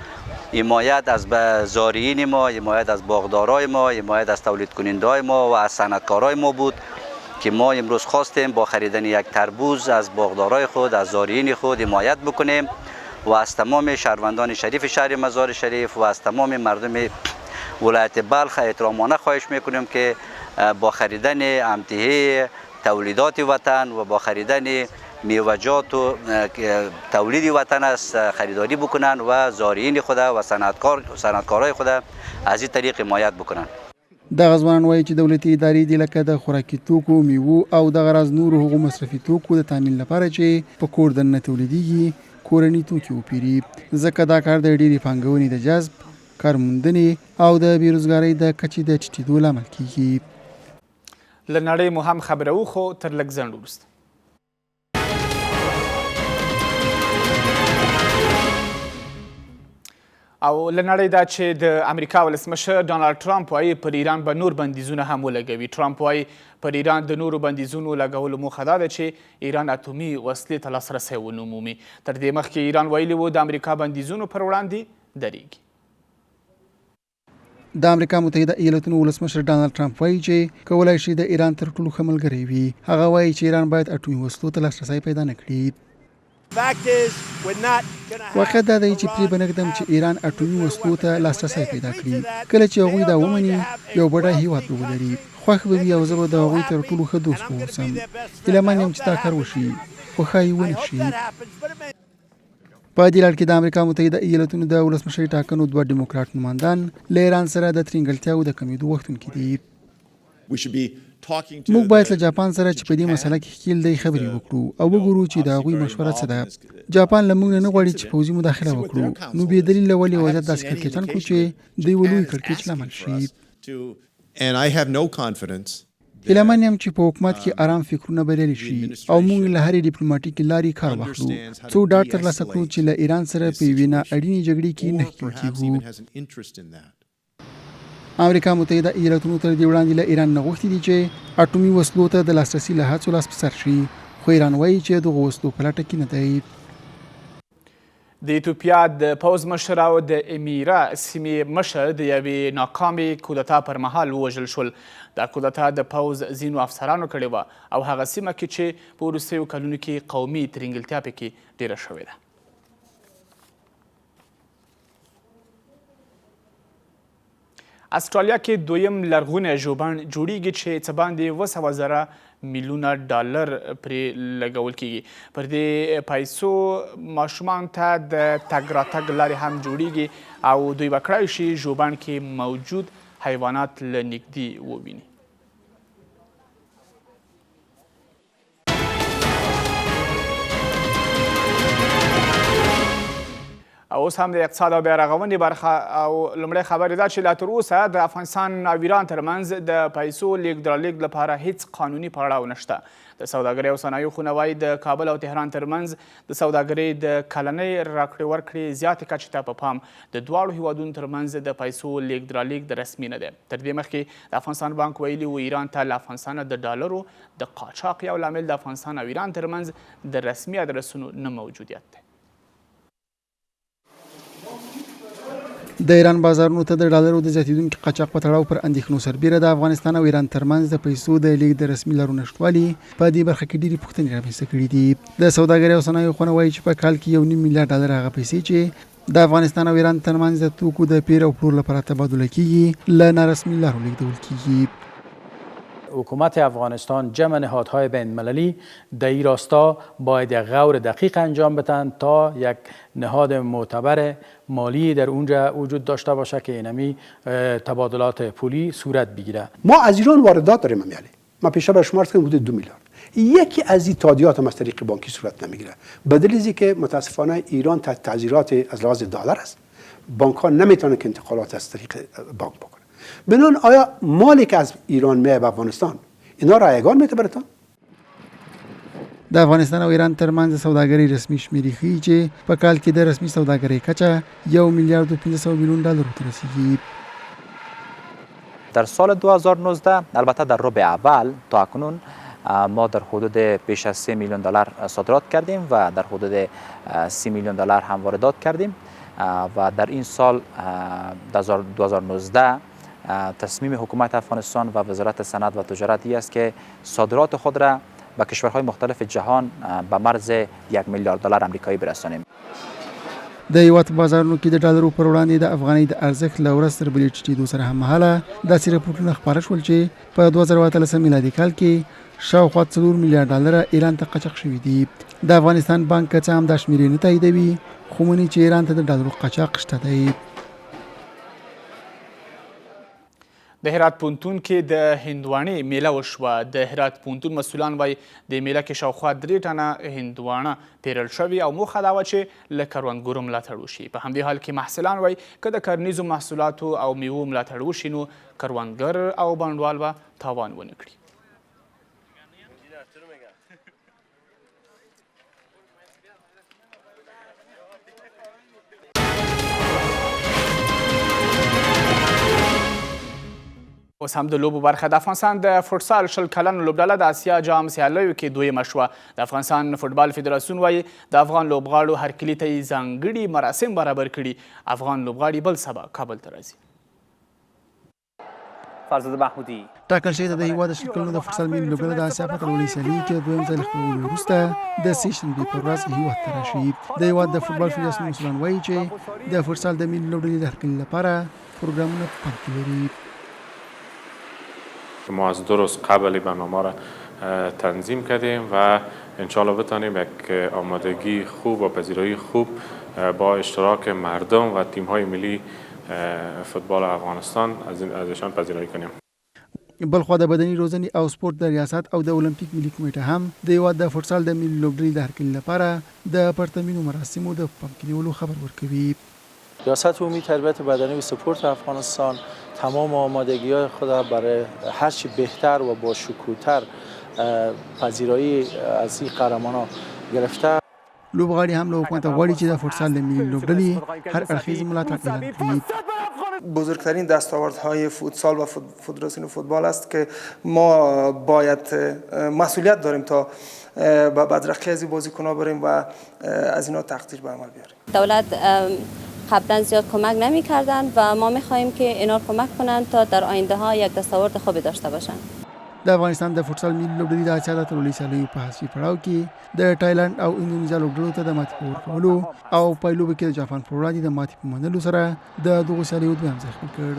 حمایت از زارعین ما، حمایت از باغدارای ما، حمایت از تولید کننده‌های ما و از صنعتکارای ما بود که ما امروز خواستیم با خریدن یک تربوز از باغدارای خود، از زارعین خود حمایت بکنیم و از تمام شهروندان شریف شهر مزار شریف و از تمام مردم ولایت بلخ احترامانه خواهش میکنیم که با خریدن امتحه تولیدات وطن و با خریدن میوه‌جات و تولید وطن است خریداری بکنن و زارعین خود و صنعتکارای خود از این طریق حمایت بکنن. دغه ځوانان وایي چې دولتي ادارې دي لکه د خوراکي توکو، میوو او دغه راز نورو هغو مصرفي توکو د تامین لپاره چې په کور دننه تولیدیږي کورني توکي وپیري، ځکه دا کار د ډېرې پانګونې د جذب، کارموندنې او د بېروزګارۍ د کچې د ټیټېدو لامل کیږي. له نړۍ مو هم خبرو، خو تر لږ ځنډ وروسته. او له نړۍ دا چې د امریکا ولسمشر ډونالډ ټرمپ وایي پر ایران به نور بندیزونه هم ولګوي. ټرمپ وایي پر ایران د نورو بندیزونو لګولو موخه دا ده چې ایران اتومي وسلې ته لاسرسی ونه مومي. تر دې مخکې ایران ویلي وو د امریکا بندیزونو پر وړاندې درېږي. د امریکا متحده ایالتونو ولسمشر ډونالډ ټرمپ وایي چې کولای شي د ایران تر ټولو ښه ملګری وي. هغه وایي چې ایران باید اټومي وسلو ته لاسرسی پیدا نه کړي. واقعیت دا دی چې پرې به نه ږدم چې ایران اټومي وسلو ته لاسرسی پیدا کړي. کله چې هغوی دا ومني یو بډای هیواد به ولري، خوښ به وي او زه به د هغوی تر ټولو ښه دوست واوسم. هیله من یم چې دا کار وشي، خو ښایي ونه شي. په دې لړ کې د امریکا متحده ایالتونو د ولسمشرۍ ټاکنو دوه ډیموکراټ نوماندان له ایران سره د ترینګلتیاوو د کمېدو غوښتونکي دي. موږ باید له جاپان سره چې په دې مسله کې ښکیل دی خبرې وکړو او وګورو چې د هغوی مشوره څه ده. جاپان له موږ نه نه غواړي چې پوځي مداخله وکړو، نو بې دلیله ولې وضعیت داسې کړکېچن کړو چې د یوه لوی کړکېچ لامل شي. هیله من یم چې په حکومت کې ارام فکرونه بریالي شي او موږ له هرې ډیپلوماټیکې لارې کار واخلو څو ډاډ ترلاسه کړو چې له ایران سره په یوې نا اړینې جګړې کې نه ښکیل کیږو. امریکا متحده ایالتونو تر دې وړاندې له ایران نه غوښتي دي چې اټومي وسلو ته د لاسرسي له هڅو لاس په سر شي، خو ایران وایي چې د دغو وسلو په لټه کې نه دی. د ایتوپیا د پوځ مشر او د امیرا سیمې مشر د یوې ناکامې کودتا پر مهال ووژل شول. دا کودتا د پوځ ځینو افسرانو کړې وه او هغه سیمه کې چې په وروستیو کلونو کې قومي ترینګلتیا پکې ډیره شوې ده. اسټرالیا کې دویم لرغونی ژوبڼ جوړیږي چې څه باندې 700,000 میلیونه ډالر پرې لګول کیږي. پر دې پیسو ماشومان ته د تګ راتګ لارې هم جوړیږي او دوی به کړای شي ژوبڼ کې موجود حیوانات له نږدې وویني. او او اوس هم د اقتصاد او بیارغونې برخه او لومړی خبر دا چې لا تر اوسه د افغانستان او ایران ترمنځ د پیسو لیږد رالیږد لپاره هیڅ قانوني پړاو نشته. د سوداګرۍ او صنایع خونه وایي د کابل او تهران ترمنځ د سوداګرۍ د کلنۍ راکړې ورکړې زیاتې کچې ته په پام د دواړو هیوادونو ترمنځ د پیسو لیږد رالیږد رسمي نه دی. تر دې مخکې د افغانستان بانک ویلي و ایران ته له افغانستانه د ډالرو د قاچاق یو لامل د افغانستان او ایران ترمنځ د رسمي ادرسونو نه موجودیت دی. د ایران بازارونو ته د ډالرو د زیاتیدونکي قاچاق په تړاو پر اندېښنو سربیره د افغانستان او ایران ترمنځ د پیسو د لیږد د رسمي لارو نشتوالي په دې برخه کې ډېرې پوښتنې رامنځته کړې دي. د سوداګرۍ او صنایعو خونه وایي چې په کال کې یو نیم میلیارد ډالر هغه پیسې چې د افغانستان او ایران ترمنځ د توکو د پېر او پلور لپاره تبادله کېږي، له نارسمي لارو لېږدول کېږي. حکومت افغانستان جمع نهادهای بین المللی در این راستا باید یک غور دقیق انجام بدن تا یک نهاد معتبر مالی در اونجا وجود داشته باشه که اینمی تبادلات پولی صورت بگیره. ما از ایران واردات داریم امیالی ما پیشتر برای شما عرض کردم حدود 2 میلیارد یکی از این تادیات هم از طریق بانکی صورت نمیگیره به دلیل که متاسفانه ایران تحت تعزیرات از لحاظ دلار است بانک ها نمیتونن که انتقالات از طریق بانک بکنن بنان آیا مالی که از ایران میه به افغانستان اینا رایگان میته براتان؟ د افغانستان او ایران ترمنځ د سوداګرۍ رسمي شمیرې ښيي چې په کال کې د رسمي سوداګرۍ کچه یو میلیارد او 500 میلیون ډالرو ته رسیږي. در سال 2019 البته در ربع اول تا اکنون ما در حدود بیش از 3 میلیون دلار صادرات کردیم و در حدود 30 میلیون دلار هم واردات کردیم و در این سال 2019 تصمیم حکومت افغانستان و وزارت صنعت و تجارت ای است که صادرات خود را به کشورهای مختلف جهان به مرز 1 میلیارد دلار امریکایی برسانیم. د هېواد په بازارونو کې د ډالرو پر وړاندې د افغانۍ د ارزښت له ورځ تر بلې ټیټېدو سره هممهاله داسې رپوټونه خپاره شول چې په 2018 میلادي کال کې شاوخوا 4 میلیارډ ډالره ایران ته قاچاق شوي دي. د افغانستان بانک که څه هم دا شمېرې نه تاییدوي، خو مني چې ایران ته د ډالرو قاچاق شته دی. د هرات پوهنتون کې د هندواڼې میله وشوه. د هرات پوهنتون مسولان وایي د میله کې شاوخوا 3 ټنه هندواڼه پیرل شوې او موخه دا وه چې له کروندګرو ملاتړ وشي. په همدې حال کې محصلان وایي که د کرنیزو محصولاتو او میوو ملاتړ وشي نو کروندګر او بڼوال به تاوان ونه کړي. اوس هم د لوبو برخه. د افغانستان د فوټسال 20 کلنو لوبډله د اسیا جام سیالیو کې دویمه شوه. د افغانستان فوټبال فدراسیون وایي د افغان لوبغاړو هرکلي ته یې ځانګړي مراسم برابر کړي. افغان لوبغاړي بل سبا کابل ته راځي. فرزاد محمودي. ټاکل شوې ده د هېواد د 20 کلونو د فوټسال ملي لوبډله د اسیا په اتلولۍ سیالیو کې د دویم ځای له خپلولو وروسته د سې شنبې پر ورځ هېواد ته راشي. د هېواد د فوټبال فدراسیون مسؤلان وایي چې د فوټسال د ملي لوبډلې د هرکلي لپاره پروګرامونه په پام کې لري. ما از 2 روز قبل برنامه را تنظیم کردیم و انشاءالله بتانیم یک آمادگی خوب و پذیرایی خوب با اشتراک مردم و تیم‌های ملی فوتبال افغانستان از ایشان پذیرایی کنیم. بلخوا د بدني روزنې او سپورت د ریاست او د المپیک ملي کمېټه هم د هېواد د فوټسال د ملي لوبډلې د هرکلي لپاره د پرتمینو مراسمو د په پام کې نیولو خبر ورکوي. ریاست عمومی تربیت بدنی و سپورت افغانستان تمام آمادگی‌های خود برای هرچی بهتر و با شکوه‌تر پذیرایی از این قهرمانان گرفته. لوبغاړي هم له حکومته غواړي چې د فوټسال د ملي لوبډلې هر اړخیز ملاتړ اعلان کړي. بزرگترین دستاوردهای فوتسال و فدراسیون فوتبال است که ما باید مسئولیت داریم تا به بدرقی از این بازیکن‌ها بریم و از اینا تقدیر به عمل بیاریم. دولت قبلا زیاد کمک نمی کردند و ما می خواهیم که اینا کمک کنند تا در آینده ها یک دستاورد خوبی داشته باشند. د افغانستان د فوټسال ملي لوبډلې د اسیا د اتلولۍ سیالیو په حذفي پړاو کې د تایلند او اندونیزیا لوبډلو ته د ماتې په ورکولو او پایلوبو کې د جاپان پر وړاندې د ماتې په منلو سره د دغو سیالیو دویم ځای خپل کړ.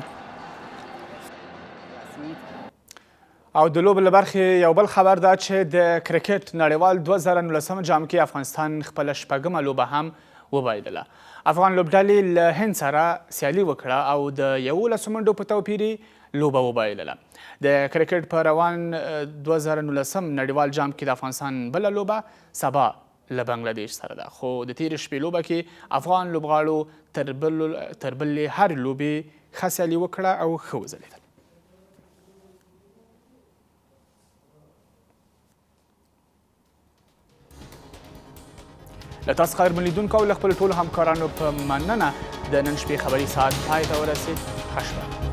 او د لوبو له برخې یو بل خبر دا چې د کرکټ نړیوال 2019 جام کې افغانستان خپله شپږمه لوبه هم وبایلله. افغان لوبډلې له هند سره سیالي وکړه او د 11 منډو په توپیر یې لوبه وبایلله. د کرکټ په روان 2019 نړیوال جام کې د افغانستان بله لوبه سبا له بنګله دیش سره ده، خو د تېرې شپې لوبه کې افغان لوبغاړو تر بل تر بلې هرې لوبې ښه سیالي وکړه او ښه وځلېدل. له تاسو قدرمن لیدونکو او له خپلو ټولو همکارانو په مننه د نن شپې خبري ساعت پای ته ورسېد. ښه شپه.